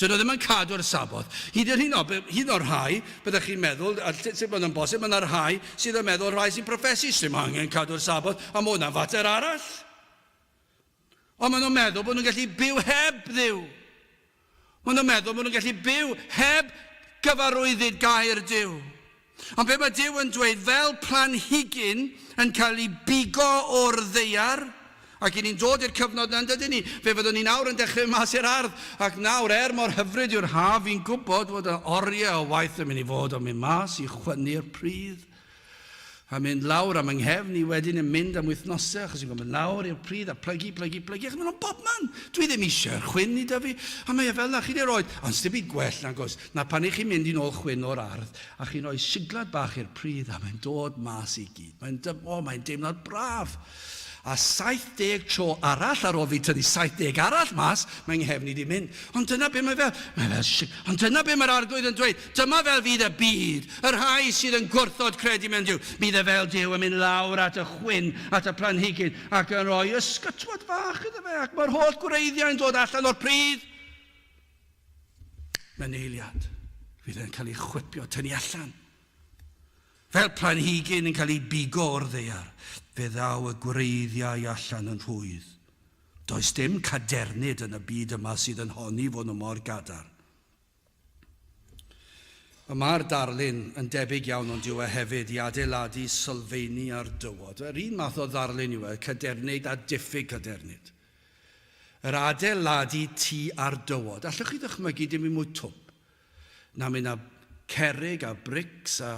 Speaker 1: Dyn nhw ddim yn cadw'r Saboth. Hyd yn hyn o, hyd o'r rhai, byddech chi'n meddwl, a sut mae'n yn bosib, mae yna rhai sydd yn meddwl, rhai sy'n proffesu, sy'n angen cadw'r Saboth, a mae hwnna'n fater arall. Ond maen nhw'n meddwl bod nhw'n gallu byw heb Dduw. Maen nhw'n meddwl bod nhw'n gallu byw heb gyfarwyddyd gair Duw. Ond be mae Duw yn dweud, fel planhigyn yn cael ei bigo o'r ddaear, ac i ni'n dod i'r cyfnod yna, dydyn ni? Fe fyddwn ni nawr yn dechrau mas i'r ardd, ac nawr, er mor hyfryd yw'r haf, fi'n gwybod fod y oriau o waith yn mynd i fod o'n mynd mas i chwynnu'r pridd. A mynd lawr am yng nghefn i wedyn yn mynd am wythnosau achos i'n mynd lawr i'r pridd a plygu, plygu, plygu achos maen nhw'n bobman. Dwi ddim eisiau'r chwyn i dyfu. A mae e fel 'na chi 'di roed. Ond sdim byd gwell nag oes na pan i chi'n mynd i nôl chwyn o'r ardd a chi'n rhoi siglad bach i'r pridd a mae'n dod mas i gyd. Mae'n, o, mae'n deimlad braf. A 70 tro arall ar ôl fi tynnu 70 arall mas, mae nghefn i 'di mynd. Ond dyna be mae fel. Mae fel si... Ond dyna be mae'r Arglwydd yn dweud. Dyma fel fydd y byd, y rhai sydd yn gwrthod credu mewn Duw. Bydd e fel Duw yn mynd lawr at y chwyn, at y planhigyn, ac yn rhoi ysgytwad fach iddo fe, ac mae'r holl gwreiddiau'n dod allan o'r pridd. Mewn eiliad, fydd e'n cael ei chwipio, tynnu allan. Fel planhigyn yn cael ei bigo o'r ddaear, fe ddaw y gwreiddiau allan yn rhwydd. Does dim cadernid yn y byd yma sydd yn honni fod nhw mor gadarn. Y mae'r darlun yn debyg iawn ond yw e hefyd i adeiladu sylfeini ar dywod. Yr un math o ddarlun yw e, cadernid a diffyg cadernid. Yr adeiladu tŷ ar dywod. Allwch chi ddychmygu dim byd mwy twp Na mynd â cerrig a brics a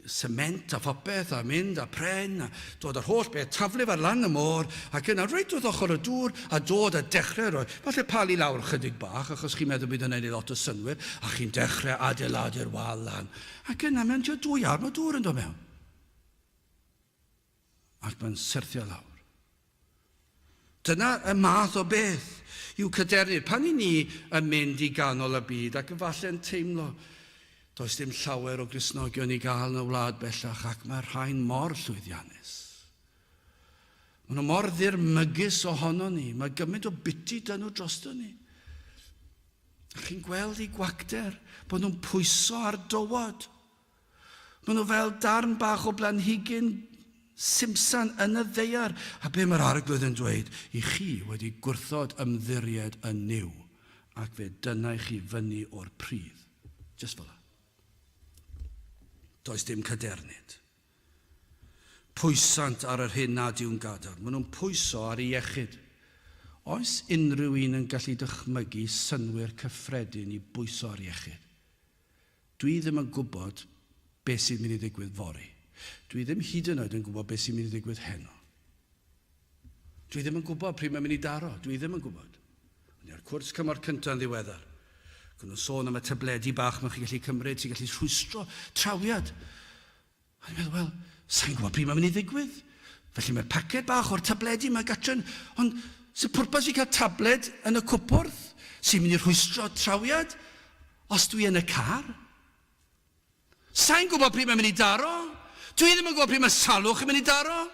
Speaker 1: cement a phopeth a mynd a pren a dod â'r holl beth, taflu fe ar lan y môr ac yna reit wrth ochr y dŵr a dod a dechrau rhoi, falle palu lawr chydig bach achos chi'n meddwl bydd hynny'n ei lot o synnwyr a chi'n dechrau adeiladu'r wal lan ac yna mewn tua dwy awr mae dŵr yn dod mewn ac mae'n syrthio lawr. Dyna y math o beth yw cadernid. Pan i ni yn mynd i ganol y byd ac efallai yn teimlo does dim llawer o Gristnogion i gael yn y wlad bellach ac mae'r rhain mor llwyddiannus. Maen nhw mor ddirmygus ohono ni. Mae gymaint o biti dyn nhw drosto ni. A chi'n gweld i gwacter bod nhw'n pwyso ar dywod. Maen nhw fel darn bach o blanhigyn simsan yn y ddaear. A be mae'r Arglwydd yn dweud? I chi wedi gwrthod ymddiried yn Nuw, ac fe dynnai chi fyny o'r pridd. Jyst fel 'na. Does dim cadernid. Pwysant ar yr hyn nad yw'n gadarn. Maen nhw'n pwyso ar ei iechyd. Oes unrhyw un yn gallu dychmygu synnwyr cyffredin i bwyso ar iechyd? Dwi ddim yn gwybod beth sydd mynd i ddigwydd fory. Dwi ddim hyd yn oed yn gwybod beth sy'n mynd i ddigwydd heno. Dwi ddim yn gwybod pryd mae'n mynd i daro. Dwi ddim yn gwybod. O'n i ar cwrs cymorth cyntaf yn ddiweddar. Ac nhw'n sôn am y tabledi bach mae chi'n gallu cymryd sy'n gallu rhwystro trawiad. A ni'n meddwl, wel, sa'n gwybod pryd mae'n mynd i ddigwydd. Felly mae'r paced bach o'r tabledi yma gatre, ond sy'n pwrpas i cael tabled yn y cwpwrdd sy'n mynd i rhwystro trawiad os dwi yn y car? Sa'n gwybod pryd mae'n mynd i daro. Dwi ddim yn gwybod pryd mae salwch yn mynd i daro.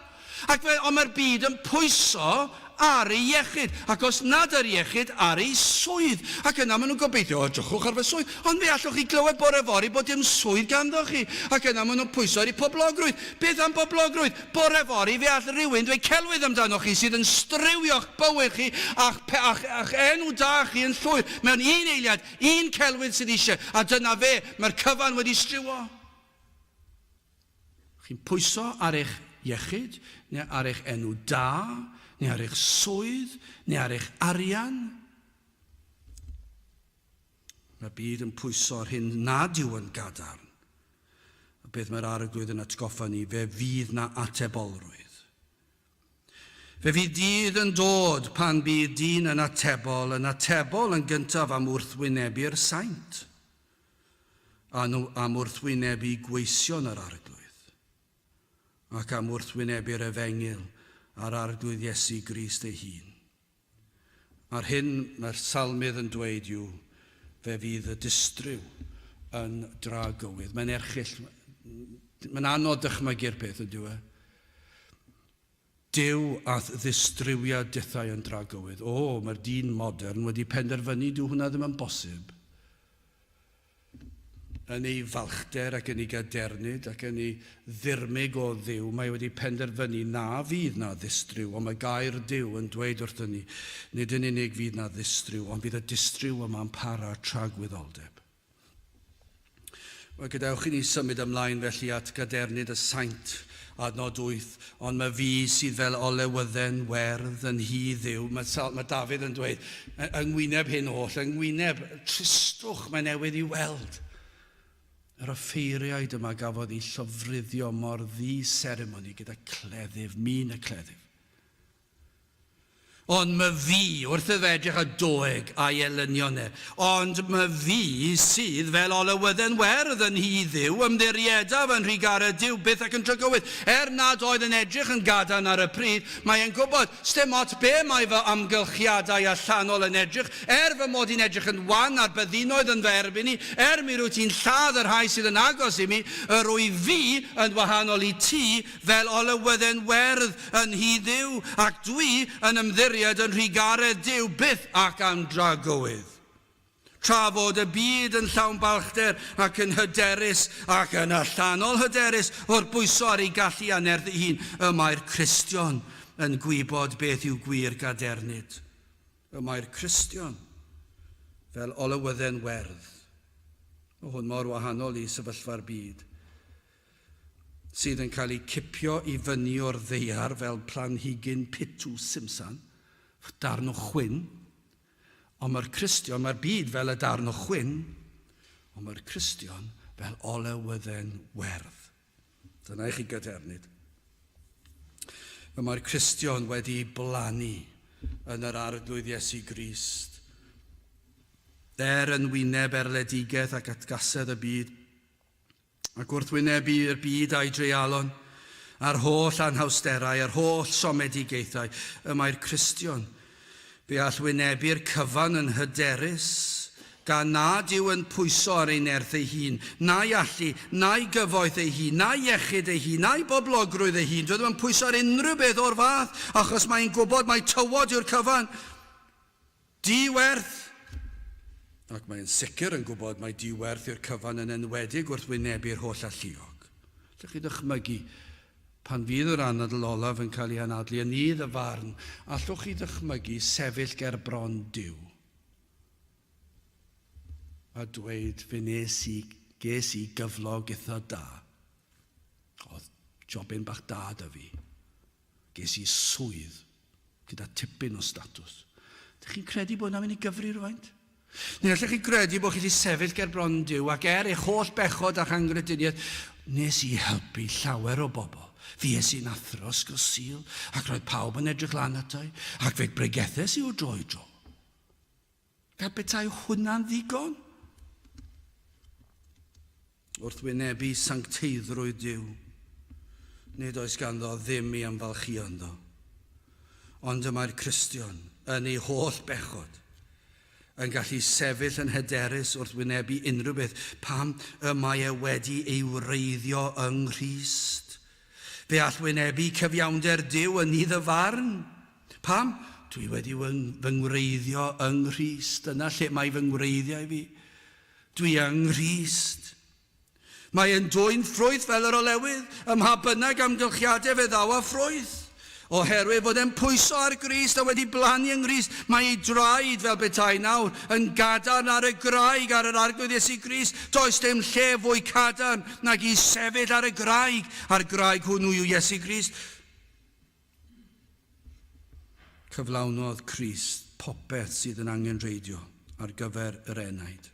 Speaker 1: Ac fe, ond mae'r byd yn pwyso ar ei iechyd, ac os nad ar iechyd, ar ei swydd. Ac yna maen nhw'n gobeithio, o, edrychwch ar fy swydd. Ond fe allwch chi glywed bore fory bod dim swydd ganddo chi. Ac yna maen nhw'n pwyso ar eu poblogrwydd. Beth am boblogrwydd? Bore fory fe all rhywun dweud celwydd amdanoch chi sydd yn strywio'ch bywyd chi a'ch, a'ch, a'ch enw da chi yn llwyr. Mewn un eiliad, un celwydd sydd eisiau, a dyna fe, mae'r cyfan wedi striwo. Chi'n pwyso ar eich iechyd, neu ar eich enw da, neu ar eich swydd, neu ar eich arian. Mae'r byd yn pwyso ar hyn nad yw yn gadarn. A beth mae'r Arglwydd yn atgoffa ni, fe fydd na atebolrwydd. Fe fydd dydd yn dod pan bydd dyn yn atebol, yn atebol yn gyntaf am wrthwynebu'r saint, a nhw am wrthwynebu gweision yr Arglwydd, ac am wrthwynebu'r efengyl a'r Arglwydd Iesu Grist ei hun. A'r hyn mae'r salmydd yn dweud yw, fe fydd y distryw yn dragywydd. Mae'n erchyll, mae'n anodd dychmygu'r peth yn dyw e. Duw a'th ddistrywiad dithau yn dragywydd. O, mae'r dyn modern wedi penderfynu dyw hwnna ddim yn bosib. Yn ei falchder ac yn ei gadernid ac yn ei ddirmyg o Dduw, mae wedi penderfynu na fydd na ddistryw, ond mae gair Duw yn dweud wrthyn ni, nid yn unig fydd na ddistryw, ond bydd y distryw yma'n para tragwyddoldeb. Wel, gadewch i ni symud ymlaen felly at gadernid y saint, adnod 8, ond mae fi sydd fel olewydden werdd yn nhŷ Dduw. Mae, mae Dafydd yn dweud, yng ngwyneb hyn oll, yng ngwyneb tristwch mae newydd i weld. Yr offeiriaid yma gafodd eu llofruddio mor ddi-seremoni gyda cleddyf, min y cleddyf. Ond my fi, wrth iddo edrych ar Doeg a'i elynion e, ond my fi sydd fel olewydden werdd yn nhŷ Dduw, ymddiriedaf yn nhrugaredd Duw byth ac yn dragywydd. Er nad oedd yn edrych yn gadarn ar y pryd, mae e'n gwybod, sdim ots be mae fy amgylchiadau allanol yn edrych, er fy mod i'n edrych yn wan a'r byddinoedd yn fy erbyn i, er mi rwyt ti'n lladd y rhai sydd yn agos i mi, yr wyf fi yn wahanol i ti, fel olewydden werdd yn nhŷ Dduw, ac dwi yn ymddiried yn nhrugaredd Duw byth ac am dragywydd. Tra fod y byd yn llawn balchder ac yn hyderus ac yn allanol hyderus wrth bwyso ar ei gallu a nerth ei hun, y mae'r Cristion yn gwybod beth yw gwir gadernid. Y mae'r Cristion fel olewydden werdd. Mae hwn mor wahanol i sefyllfa'r byd. sydd yn cael eu cipio i fyny o'r ddaear fel planhigyn pitw simsan, darn o chwyn, ond mae'r Cristion, mae'r byd fel y darn o chwyn, ond mae'r Cristion fel olewydden werdd. Dyna i chi gadernid. Y mae'r Cristion wedi blannu yn yr Arglwydd Iesu Grist. Er yn wyneb erledigaeth ac atgasedd y byd, Ac wrth wynebu i'r byd a'i dreialon, a'r holl anhawsterau, a'r holl siomedigaethau, y mae'r Cristion, fe all wynebu'r cyfan yn hyderus, gan nad yw yn pwyso ar ei nerth ei hun, na'i allu, na'i gyfoeth ei hun, na'i iechyd ei hun, na'i boblogrwydd ei hun. Dyw e ddim yn pwyso ar unrhyw beth o'r fath, achos mae'n gwybod mai tywod yw'r cyfan. Di-werth! Ac mae'n sicr yn gwybod mai di-werth yw'r cyfan yn enwedig wrth wynebu'r holl alluog. Allwch chi ddychmygu pan fydd yr anadl olaf yn cael ei anadlu yn nydd y farn, allwch chi ddychmygu sefyll ger bron Duw a dweud fe nes i, ges i gyflog itha da. Oedd jobyn bach da da fi. Ges i swydd gyda tipyn o statws. Dych chi'n credu bod hwnna'n mynd i gyfri rhywfaint? Neu allech chi gredu bod chi wedi sefyll ger bron Duw ac er eich holl bechod a'ch angrediniaeth, nes i helpu llawer o bobl. Fues i'n athro ysgol Sul ac roedd pawb yn edrych lan ato i ac fe bregethes i o dro i dro. Fel petai hwnna'n ddigon? Wrth wynebu sancteiddrwydd Duw, nid oes ganddo ddim i ymfalchïo ynddo. Ond y mae'r Cristion, yn ei holl bechod, yn gallu sefyll yn hyderus wrth wynebu unrhyw beth. Pam? Y mae e wedi ei wreiddio yng Nghrist. Fe all wynebu cyfiawnder Duw yn nydd y farn. Pam? Dwi wedi fy ngwreiddio yng Nghrist. Dyna lle mae fy ngwreiddiau fi. Dwi yng Nghrist. Mae e'n dwyn ffrwyth fel yr olewydd, ym mha bynnag amgylchiadau fe ddaw â ffrwyth. Oherwydd fod e'n pwyso ar Grist a wedi blannu yng Nghrist, mae ei draed, fel petai nawr, yn gadarn ar y graig, ar yr Arglwydd Iesu Grist. Does dim lle fwy cadarn nag i sefyll ar y graig, a'r graig hwnnw yw Iesu Grist. Cyflawnodd Crist popeth sydd yn angenrheidiol ar gyfer yr enaid.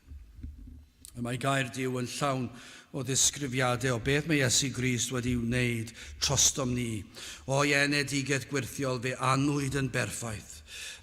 Speaker 1: Y mae gair Duw yn llawn o ddisgrifiadau o beth mae Iesu Grist wedi wneud trostom ni. O'i enedigaeth gwyrthiol fe anwyd yn berffaith,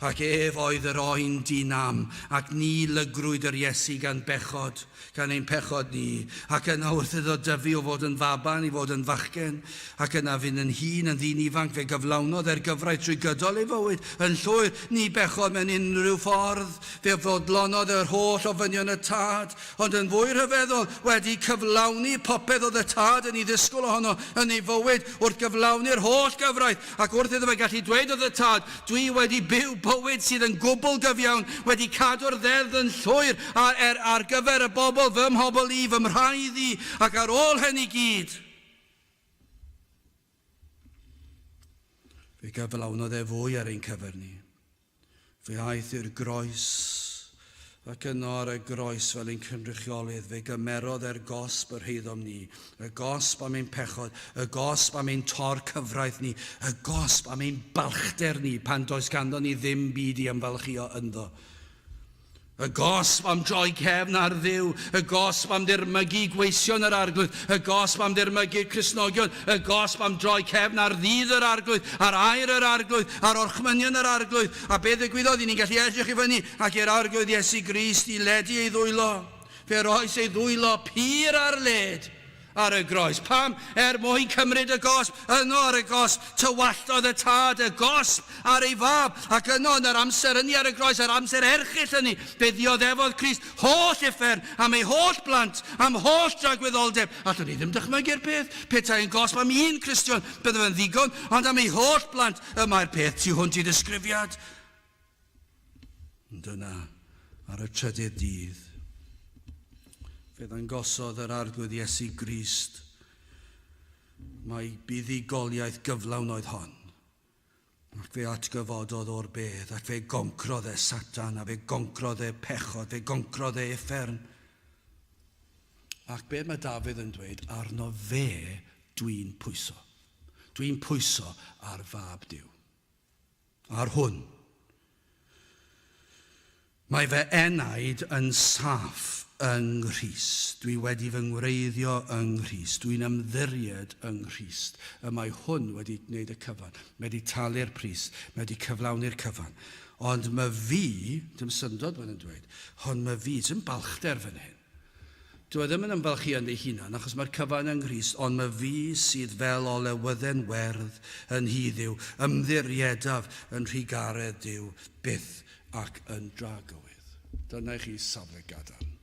Speaker 1: ac ef oedd yr oen di-nam, ac ni lygrwyd yr Iesu gan bechod, gan ein pechod ni, ac yna wrth iddo dyfu o fod yn faban i fod yn fachgen, ac yna fynd yn hŷn yn ddyn ifanc, fe gyflawnodd e'r gyfraith trwy gydol ei fywyd, yn llwyr, ni bechodd mewn unrhyw ffordd, fe fodlonodd yr holl ofynion y Tad, ond yn fwy rhyfeddol, wedi cyflawni popeth oedd y Tad yn ei ddisgwyl ohono yn ei fywyd, wrth gyflawni'r holl gyfraith, ac wrth iddo fe gallu dweud wrth y Tad, Dwi wedi byw bywyd sydd yn gwbl gyfiawn, wedi cadw'r ddeddf yn llwyr ar, er, ar gyfer y bobl, fy mhobl i, fy mhraidd i, ac ar ôl hyn i gyd. Fe gyflawnodd e fwy ar ein cyfer ni. Fe aeth i'r groes, ac yno ar y groes fel ein cynrychiolydd, fe gymerodd e'r gosb yr heiddom ni, y gosb am ein pechod, y gosb am ein tor cyfraith ni, y gosb am ein balchder ni pan does ganddo ni ddim byd i ymfalchïo ynddo. Y gosb am droi cefn ar Dduw, y gosb am ddirmygu gweision yr Arglwydd, y gosb am ddirmygu'r Cristnogion, y gosb am droi cefn ar ddydd yr Arglwydd, ar air yr Arglwydd, ar orchmynion yr Arglwydd. A be ddigwyddodd? I ni'n gallu edrych i fyny ac i'r Arglwydd Iesu Grist i ledu ei ddwylo. Fe roes ei ddwylo pur ar led ar y groes. Pam? Er mwyn cymryd y gosb. Yno ar y gosb, tywalltodd y Tad y gosb ar ei Fab, ac yno yn yr amser ynni ar y groes, yr amser erchyll ynni, fe ddioddefodd Crist holl uffern am ei holl blant, am holl dragwyddoldeb. Allwn ni ddim dychmygu'r peth. Petai yn gosb am un Cristion, bydde fe'n ddigon, ond am ei holl blant, y mae'r peth tu hwnt i ddisgrifiad. Ond yna, ar y trydydd dydd, fe ddangosodd yr Arglwydd Iesu Grist mai buddugoliaeth gyflawn oedd hon. Ac fe atgyfododd o'r bedd, ac fe goncrodd e Satan, a fe goncrodd e pechod, fe goncrodd e uffern. Ac be mae Dafydd yn dweud, arno fe dwi'n pwyso. Dwi'n pwyso ar fab Duw. Ar hwn. Mae fy enaid yn saff yng Nghrist. Dwi wedi fy ngwreiddio yng Nghrist. Dwi'n ymddiried yng Nghrist. Y mae hwn wedi gwneud y cyfan. Mae wedi talu'r pris. Mae wedi cyflawni'r cyfan. Ond mae fi, dim syndod bod yn dweud, ond mae fi, dim balchder fan hyn. Dyw e ddim yn ymfalchïo yn ei hunan, achos mae'r cyfan yng Nghrist, ond my fi sydd fel olewydden werdd yn nhŷ Dduw, ymddiriedaf yn nhrugaredd Duw byth ac yn dragywydd. Dyna i chi safle gadarn.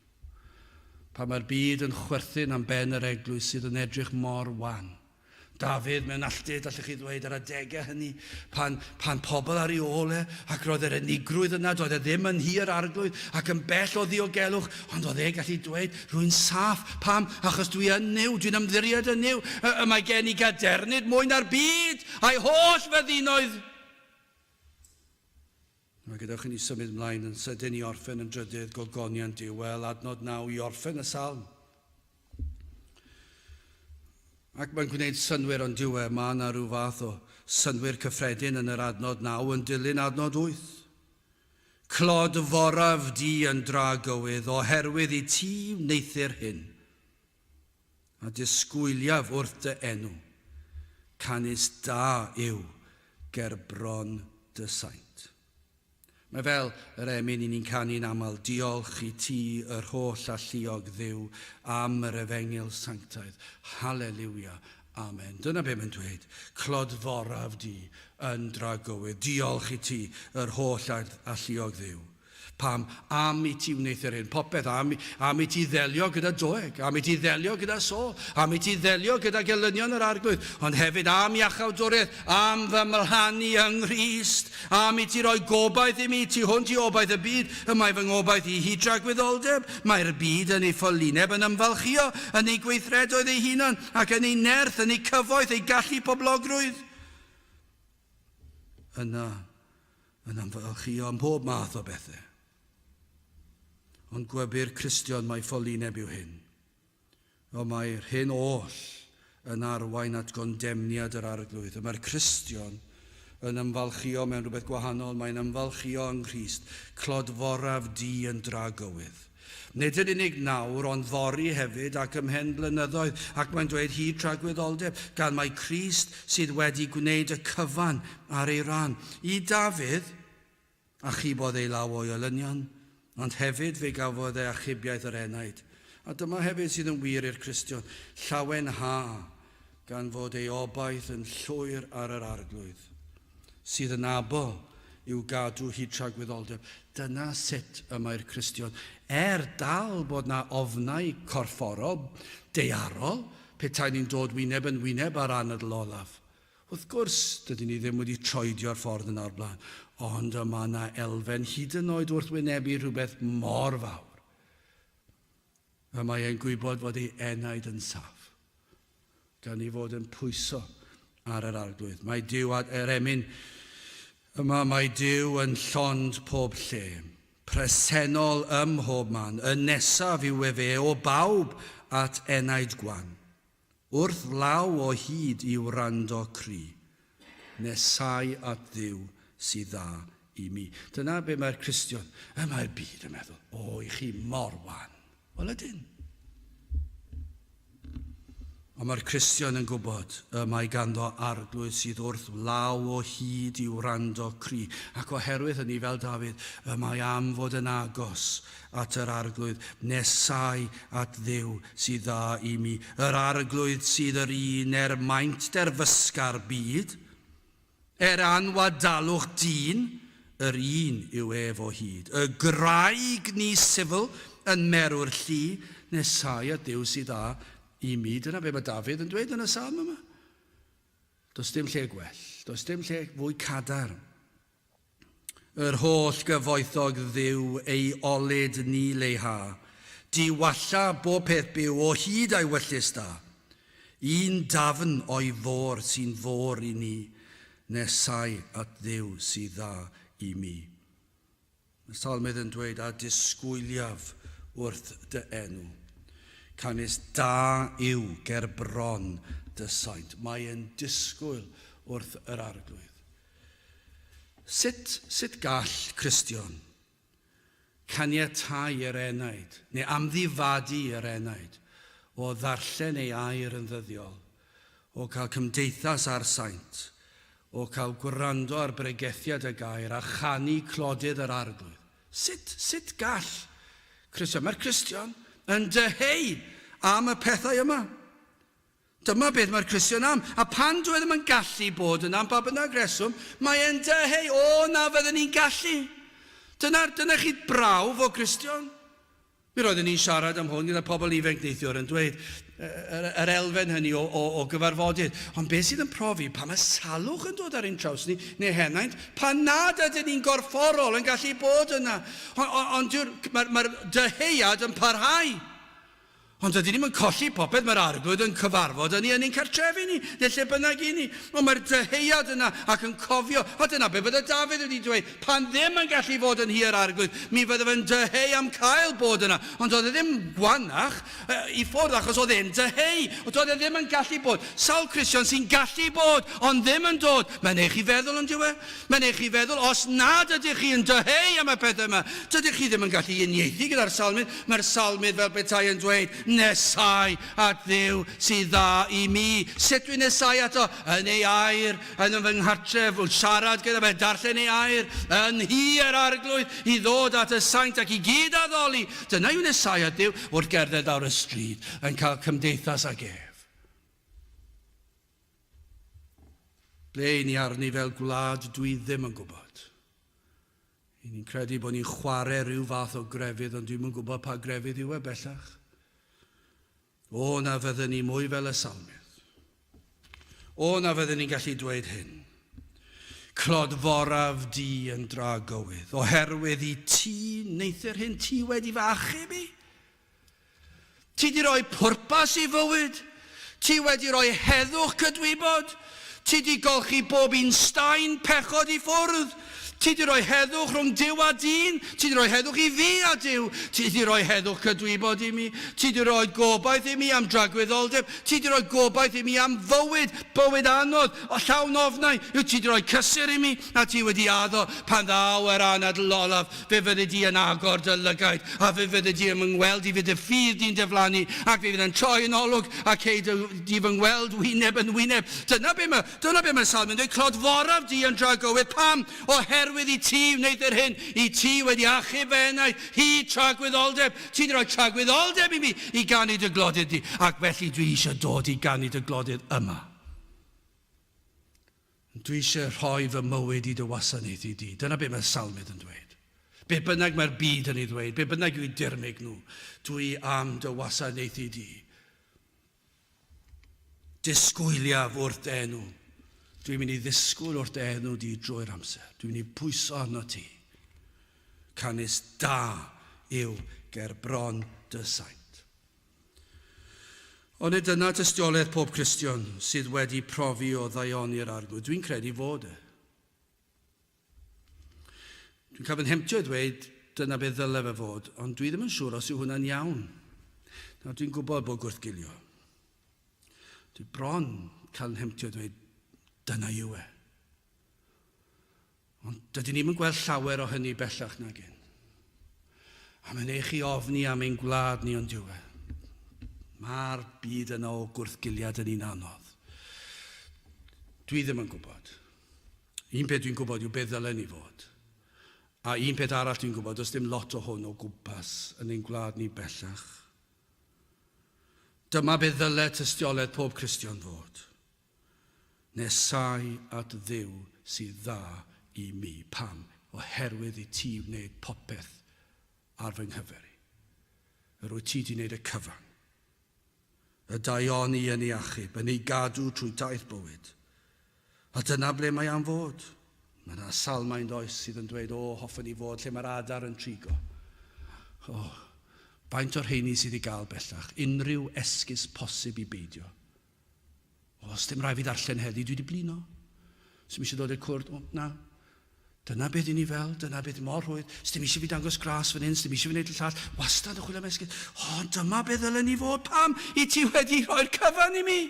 Speaker 1: Pan mae'r byd yn chwerthin am ben yr eglwys sydd yn edrych mor wan, Dafydd mewn alltud, allwch chi ddweud, ar adegau hynny, pan, pan pobl ar ei ôl e, ac roedd yr unigrwydd yna, doedd e ddim yn nhŷ yr arglwydd, ac yn bell o ddiogelwch, ond oedd e gallu dweud, rwy'n saff. Pam? Achos dwi yn Nuw, dwi'n ymddiried yn Nuw, y, y mae gen i gadernid mwy na'r byd, a'i holl fyddinoedd. Mae gadewch i ni symud ymlaen yn sydyn i orffen yn drydydd gogoniant Duw. Wel, adnod 9 i orffen y salm. Ac mae'n gwneud synnwyr ond dyw e, mae yna rhyw fath o synnwyr cyffredin yn yr adnod 9 yn dilyn adnod 8. Clod foraf di yn dragywydd oherwydd i ti wneuthur hyn. A disgwyliaf wrth dy enw, canys da yw ger bron dy saint. Mae fel yr emyn i ni'n canu'n aml, Diolch i ti yr holl alluog Dduw am yr efengyl sanctaidd. Haleliwia. Amen. Dyna be mae'n dweud. Clodforaf di yn dragywydd. Diolch i ti yr holl alluog Dduw. Pam? Am i ti wneuthur hyn, popeth, am, am i ti ddelio gyda Doeg, am i ti ddelio gyda Saul, am i ti ddelio gyda gelynion yr Arglwydd, ond hefyd am iachawdwriaeth, am fy mlhanu yng Nghrist, am i ti roi gobaith i mi, tu hwnt i obaith y byd, y mae fy ngobaith i hyd dragwyddoldeb, mae'r byd yn ei ffolineb yn ymfalchïo, yn ei gweithredoedd ei hunan, ac yn ei nerth, yn ei cyfoeth, ei gallu poblogrwydd. Yna, yn ymfalchïo ym mhob math o bethau. Ond gwybu'r Cristion mai ffolineb yw hyn. O mae'r hyn oll yn arwain at gondemniad yr Arglwydd. Y mae'r Cristion yn ymfalchïo mewn rhywbeth gwahanol, mae'n ymfalchïo yng Nghrist, clodforaf di yn dragywydd. Nid yn unig nawr, ond fory hefyd ac ymhen blynyddoedd, ac mae'n dweud hyd tragwyddoldeb, gan mai Crist sydd wedi gwneud y cyfan ar ei ran. I Dafydd, achubodd ei law o'i olynion, ond hefyd fe gafodd e achubiaeth yr enaid. A dyma hefyd sydd yn wir i'r Cristion, llawenha gan fod ei obaith yn llwyr ar yr Arglwydd, sydd yn abl i'w gadw hyd tragwyddoldeb. Dyna sut y mae'r Cristion, er dal bod 'na ofnau corfforol, daearol, petai ni'n dod wyneb yn wyneb â'r anadl olaf. Wrth gwrs, dydyn ni ddim wedi troedio'r ffordd yna o'r blaen, ond y mae 'na elfen hyd yn oed wrth wynebu rhywbeth mor fawr. Y mae e'n gwybod fod ei enaid yn saff, gan ei fod yn pwyso ar yr Arglwydd. Mae Duw ar yr emyn yma, mae Duw yn llond pob lle, presennol ym mhob man, y nesaf yw efe o bawb at enaid gwan. Wrth law o hyd i wrando cri, nesau at Dduw sydd dda i mi. Dyna be mae'r Cristion, y mae'r byd yn meddwl, o, i chi mor wan. Wel ydyn. Ond mae'r Cristion yn gwybod y mae ganddo arglwydd sydd wrth law o hyd i wrando cri, ac oherwydd hynny, fel Dafydd, y mae am fod yn agos at yr Arglwydd, nesau at Dduw sydd dda i mi, yr Arglwydd sydd yr un er maint derfysga'r byd, er anwadalwch dyn, yr un yw ef o hyd. Y graig ni sifl yn merw'r llu, nesau at Dduw sydd dda i mi. Dyna be mae Dafydd yn dweud yn y salm yma. Does dim lle gwell, does dim lle fwy cadarn. Yr holl gyfoethog Dduw ei olud ni leiha, Diwalla bob peth byw o hyd a'i wyllys da. Un dafn o'i fôr sy'n fôr i ni, Nesau at Dduw sydd dda i mi. Mae Salmydd yn dweud, A disgwyliaf wrth dy enw. Canys da yw ger bron dy saint. Mae e'n disgwyl wrth yr Arglwydd. Sut, sut gall Cristion caniatáu i'r enaid, neu amddifadu yr enaid, o ddarllen ei air yn ddyddiol, o cael cymdeithas â'r saint, o cael gwrando ar bregethiad y gair a chanu clodydd yr Arglwydd? Sut, sut gall Cristion? Mae'r Cristion yn dyheu am y pethau yma. Dyma beth mae'r Cristion am. A pan dyw e ddim yn gallu bod yna am ba bynnag reswm, mae e'n dyheu, o na fydden ni'n gallu. Dyna, dyna chi brawf o Gristion. Mi roeddwn i'n siarad am hwn gyda pobl ifanc neithiwr yn dweud yr, yr elfen hynny o, o, o gyfarfodydd. Ond beth sydd yn profi pan mae salwch yn dod ar ein traws ni, neu henaint, pan nad ydyn ni'n gorfforol yn gallu bod yna. Ond on, on, mae'r mae dyheuad yn parhau. Ond dydyn ni'm yn colli popeth, mae'r Arglwydd yn cyfarfod â ni yn ein cartrefi ni, neu lle bynnag i ni. Ond mae'r dyheuad yna ac yn cofio, a dyna be bydde Dafydd wedi dweud, pan ddim yn gallu fod yn nhŷ yr Arglwydd, mi fydde fe'n dyheu am cael bod yna. Ond doedd e ddim gwanach i ffwrdd achos oedd e'n dyheu, doedd e ddim yn gallu bod. Sawl Cristion sy'n gallu bod, ond ddim yn dod? Mae'n eich chi feddwl, on'd yw e? Mae'n eich chi feddwl, os nad ydych chi yn dyheu am y pethau yma, dydych chi ddim yn gallu uniaethu gyda'r salmydd. Mae'r salmydd fel petai yn dweud, Nesau at Dduw sydd dda i mi. Sut dwi'n nesau ato? Yn ei air, yn fy nghartref, wrth siarad gyda fe, darllen ei air, yn nhŷ yr Arglwydd, i ddod at y saint ac i gyd addoli. Dyna yw nesau at Dduw, wrth gerdded lawr y stryd, yn cael cymdeithas ag ef. Ble i ni arni fel gwlad dwi ddim yn gwybod. I ni'n credu bod ni'n chwarae rhyw fath o grefydd ond dwi'm yn gwybod pa grefydd yw e bellach. O na fydden ni mwy fel y salmydd. O na fydden ni'n gallu dweud hyn. Clodforaf di yn dragywydd, oherwydd i ti wneuthr hyn, ti wedi fy achub i. Ti 'di rhoi pwrpas i fywyd. Ti wedi rhoi heddwch cydwybod. Ti 'di golchi bob un staen pechod i ffwrdd. Ti di roi heddwch rhwng Duw a dyn. Ti di roi heddwch i fi a Duw. Ti di roi heddwch cydwybod i mi. Ti di roi gobaith i mi am dragwyddoldeb. Ti di roi gobaith i mi am fywyd, bywyd anodd, o llawn ofnau. Yw ti di roi cysur i mi, a ti wedi addo pan ddaw yr anadl olaf, fe fyddi di yn agor dy lygaid, a fe fyddi di yn fy ngweld i, fydd dy ffydd di'n diflannu, ac fe fydd yn troi yn olwg, a cei di fy ngweld wyneb yn wyneb. Dyna be mae Dyna be mae'r salm yn dweud, clodforaf di yn dragywydd. Pam? Oherwydd i ti wneud yr hyn, i ti wedi achub fy enaid, hyd tragwyddoldeb. Ti wedi rhoi tragwyddoldeb i mi i ganu dy glodydd di, ac felly dwi eisiau dod i ganu dy glodydd yma. Dwi eisiau rhoi fy mywyd i dy wasanaethu di. Dyna be mae'r salmydd yn dweud. Be bynnag mae'r byd yn ei ddweud, be bynnag yw eu dirmyg nhw, dwi am dy wasanaethu di. Disgwyliaf wrth dy enw. Dwi'n mynd i ddisgwyl wrth dy enw di drwy'r amser. Dwi'n mynd i pwyso arno ti. Canys da yw ger bron dy saint. Ond nid dyna tystiolaeth pob Cristion sydd wedi profi o ddaioni'r Arglwydd. Dwi'n credu fod e. Dwi'n cael fy nhemtio i ddweud dyna beth ddyle fe fod, ond dwi ddim yn siŵr os yw hwnna'n iawn. Nawr, dwi'n gwybod bod gwrthgilio. Dwi bron cael nhemtio i ddweud dyna yw e. Ond dydyn ni'm yn gweld llawer o hynny bellach nag un. A mae'n eich i ofni am ein gwlad ni ond yw e. Mae'r byd yna o gwrthgiliad yn un anodd. Dwi ddim yn gwybod. Un peth dwi'n gwybod yw beth ddylen ni fod. A un peth arall dwi'n gwybod, does dim lot o hwn o gwmpas yn ein gwlad ni bellach. Dyma beth ddyle tystiolaeth pob Cristion fod. Nesau at Dduw sydd dda i mi. Pam? Oherwydd i ti wneud popeth ar fy nghyfer i. Yr wyt ti 'di wneud y cyfan. Y daioni yn ei achub, yn ei gadw trwy daith bywyd. A dyna ble mae am fod. Mae yna salmau yn does sydd yn dweud, o, hoffwn i fod lle mae'r adar yn trigo. O, faint o'r rheini sydd i gael bellach? Unrhyw esgus posib i beidio. O, sdim rhaid fi ddarllen heddi, dwi wedi blino. Sdim eisiau dod i'r cwrdd, o, na. Dyna beth i ni fel, dyna beth mor rhwydd. Sdim eisiau fi dangos gras fan hyn, sdim eisiau fi wneud y llall. Wastad yn chwilio am esgus. O, dyma beth ddylen ni fod, pam i ti wedi rhoi'r cyfan i mi?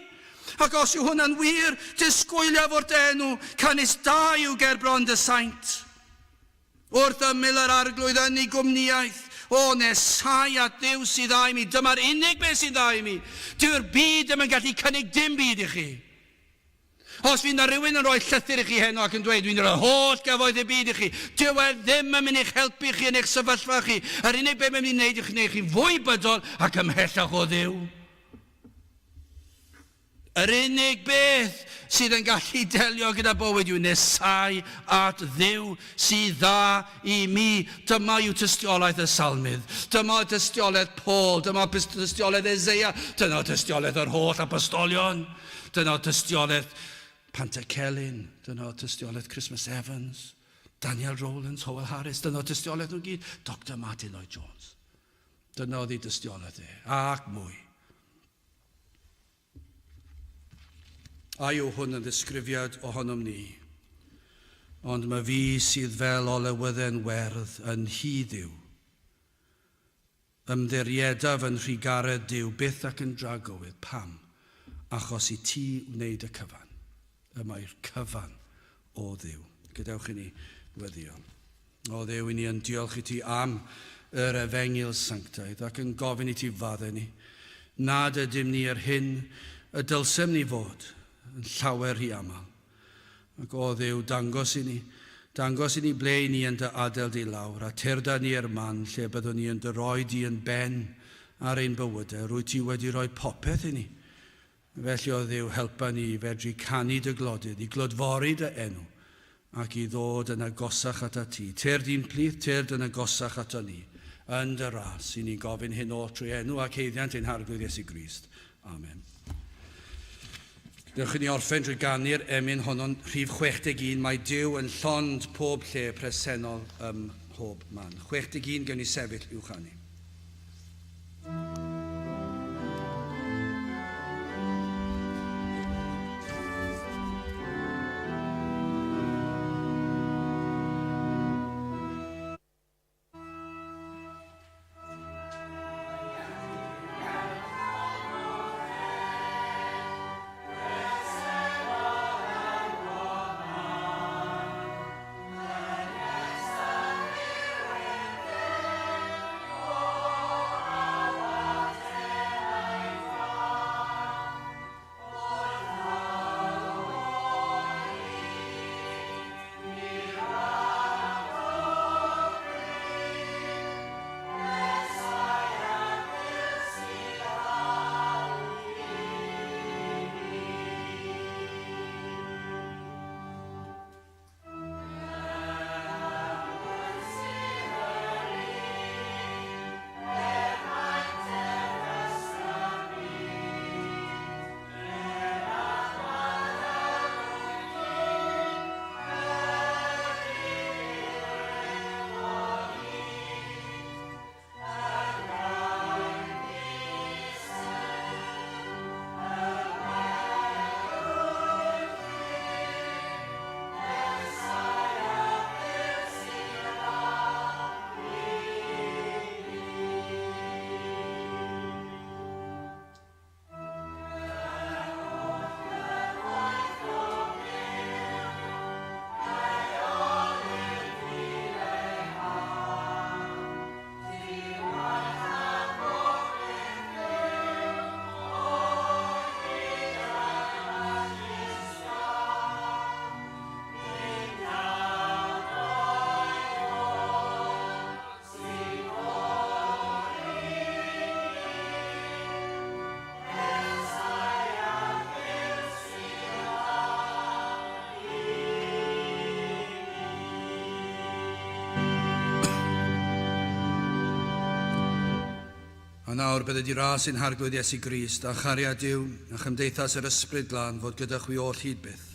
Speaker 1: Ac os yw hwnna'n wir, disgwyliaf wrth dy enw, canys da yw ger bron dy saint. Wrth ymyl yr Arglwydd yn ei gwmnïaeth, o, nesau at Dduw sydd dda i mi. Dyma'r unig beth sy'n dda i mi. Dyw'r byd ddim yn gallu cynnig dim byd i chi. Os fydd 'na rywun yn rhoi llythyr i chi heno ac yn dweud, dwi'n rhoi holl gyfoeth y byd i chi, dyw e ddim yn mynd i'ch helpu chi yn eich sefyllfa chi. Yr unig beth mae'n mynd i wneud yw gwneud chi'n fwy bydol ac ymhellach o Dduw. Yr unig beth sydd yn gallu delio gyda bywyd yw nesau at Dduw sydd dda i mi. Dyma yw tystiolaeth y salmydd. Dyma tystiolaeth Paul. Dyma tystiolaeth Eseia. Dyna tystiolaeth yr holl apostolion. Dyna tystiolaeth Pantycelyn. Dyna tystiolaeth Christmas Evans. Daniel Rowlands, Howell Harris. Dyna tystiolaeth nhw gyd. Dr Martin Lloyd Jones. Dyna oedd ei dystiolaeth e, ac mwy. A yw hwn yn ddisgrifiad ohonom ni? Ond mae fi sydd fel olewydden werdd yn nhŷ Dduw. Ymddiriedaf yn nhrugaredd Duw byth ac yn dragywydd. Pam? Achos i ti wneud y cyfan. Y mae'r cyfan o Dduw. Gadewch i ni weddïo. O Dduw, i ni yn diolch i ti am yr efengyl sanctaidd ac yn gofyn i ti fadde ni nad ydym ni yr hyn y dylsem ni fod yn llawer rhy aml. Ac o Dduw, dangos i ni, dangos i ni ble i ni yn dy adael di lawr, a tyrda ni i'r man lle byddwn ni yn dy roi di yn ben ar ein bywydau. Rwyt ti wedi rhoi popeth i ni. Felly, o Dduw, helpa ni i fedru canu dy glodydd, i glodfori dy enw, ac i ddod yn agosach atat ti. Tyrd i'n plith, tyrd yn agosach ato ni, yn dy ras. I ni'n gofyn hyn oll trwy enw ac haeddiant ein Harglwydd Iesu Grist. Amen. Dewch i ni orffen drwy ganu'r emyn honno'n rhif 61, Mae Duw yn llond pob lle presennol ym mhob man. 61, gewn ni sefyll i'w chanu. A nawr bydded i ras ein Harglwydd Iesu Grist, a chariad Duw, a chymdeithas yr Ysbryd Glân fod gyda chwi oll hyd byth.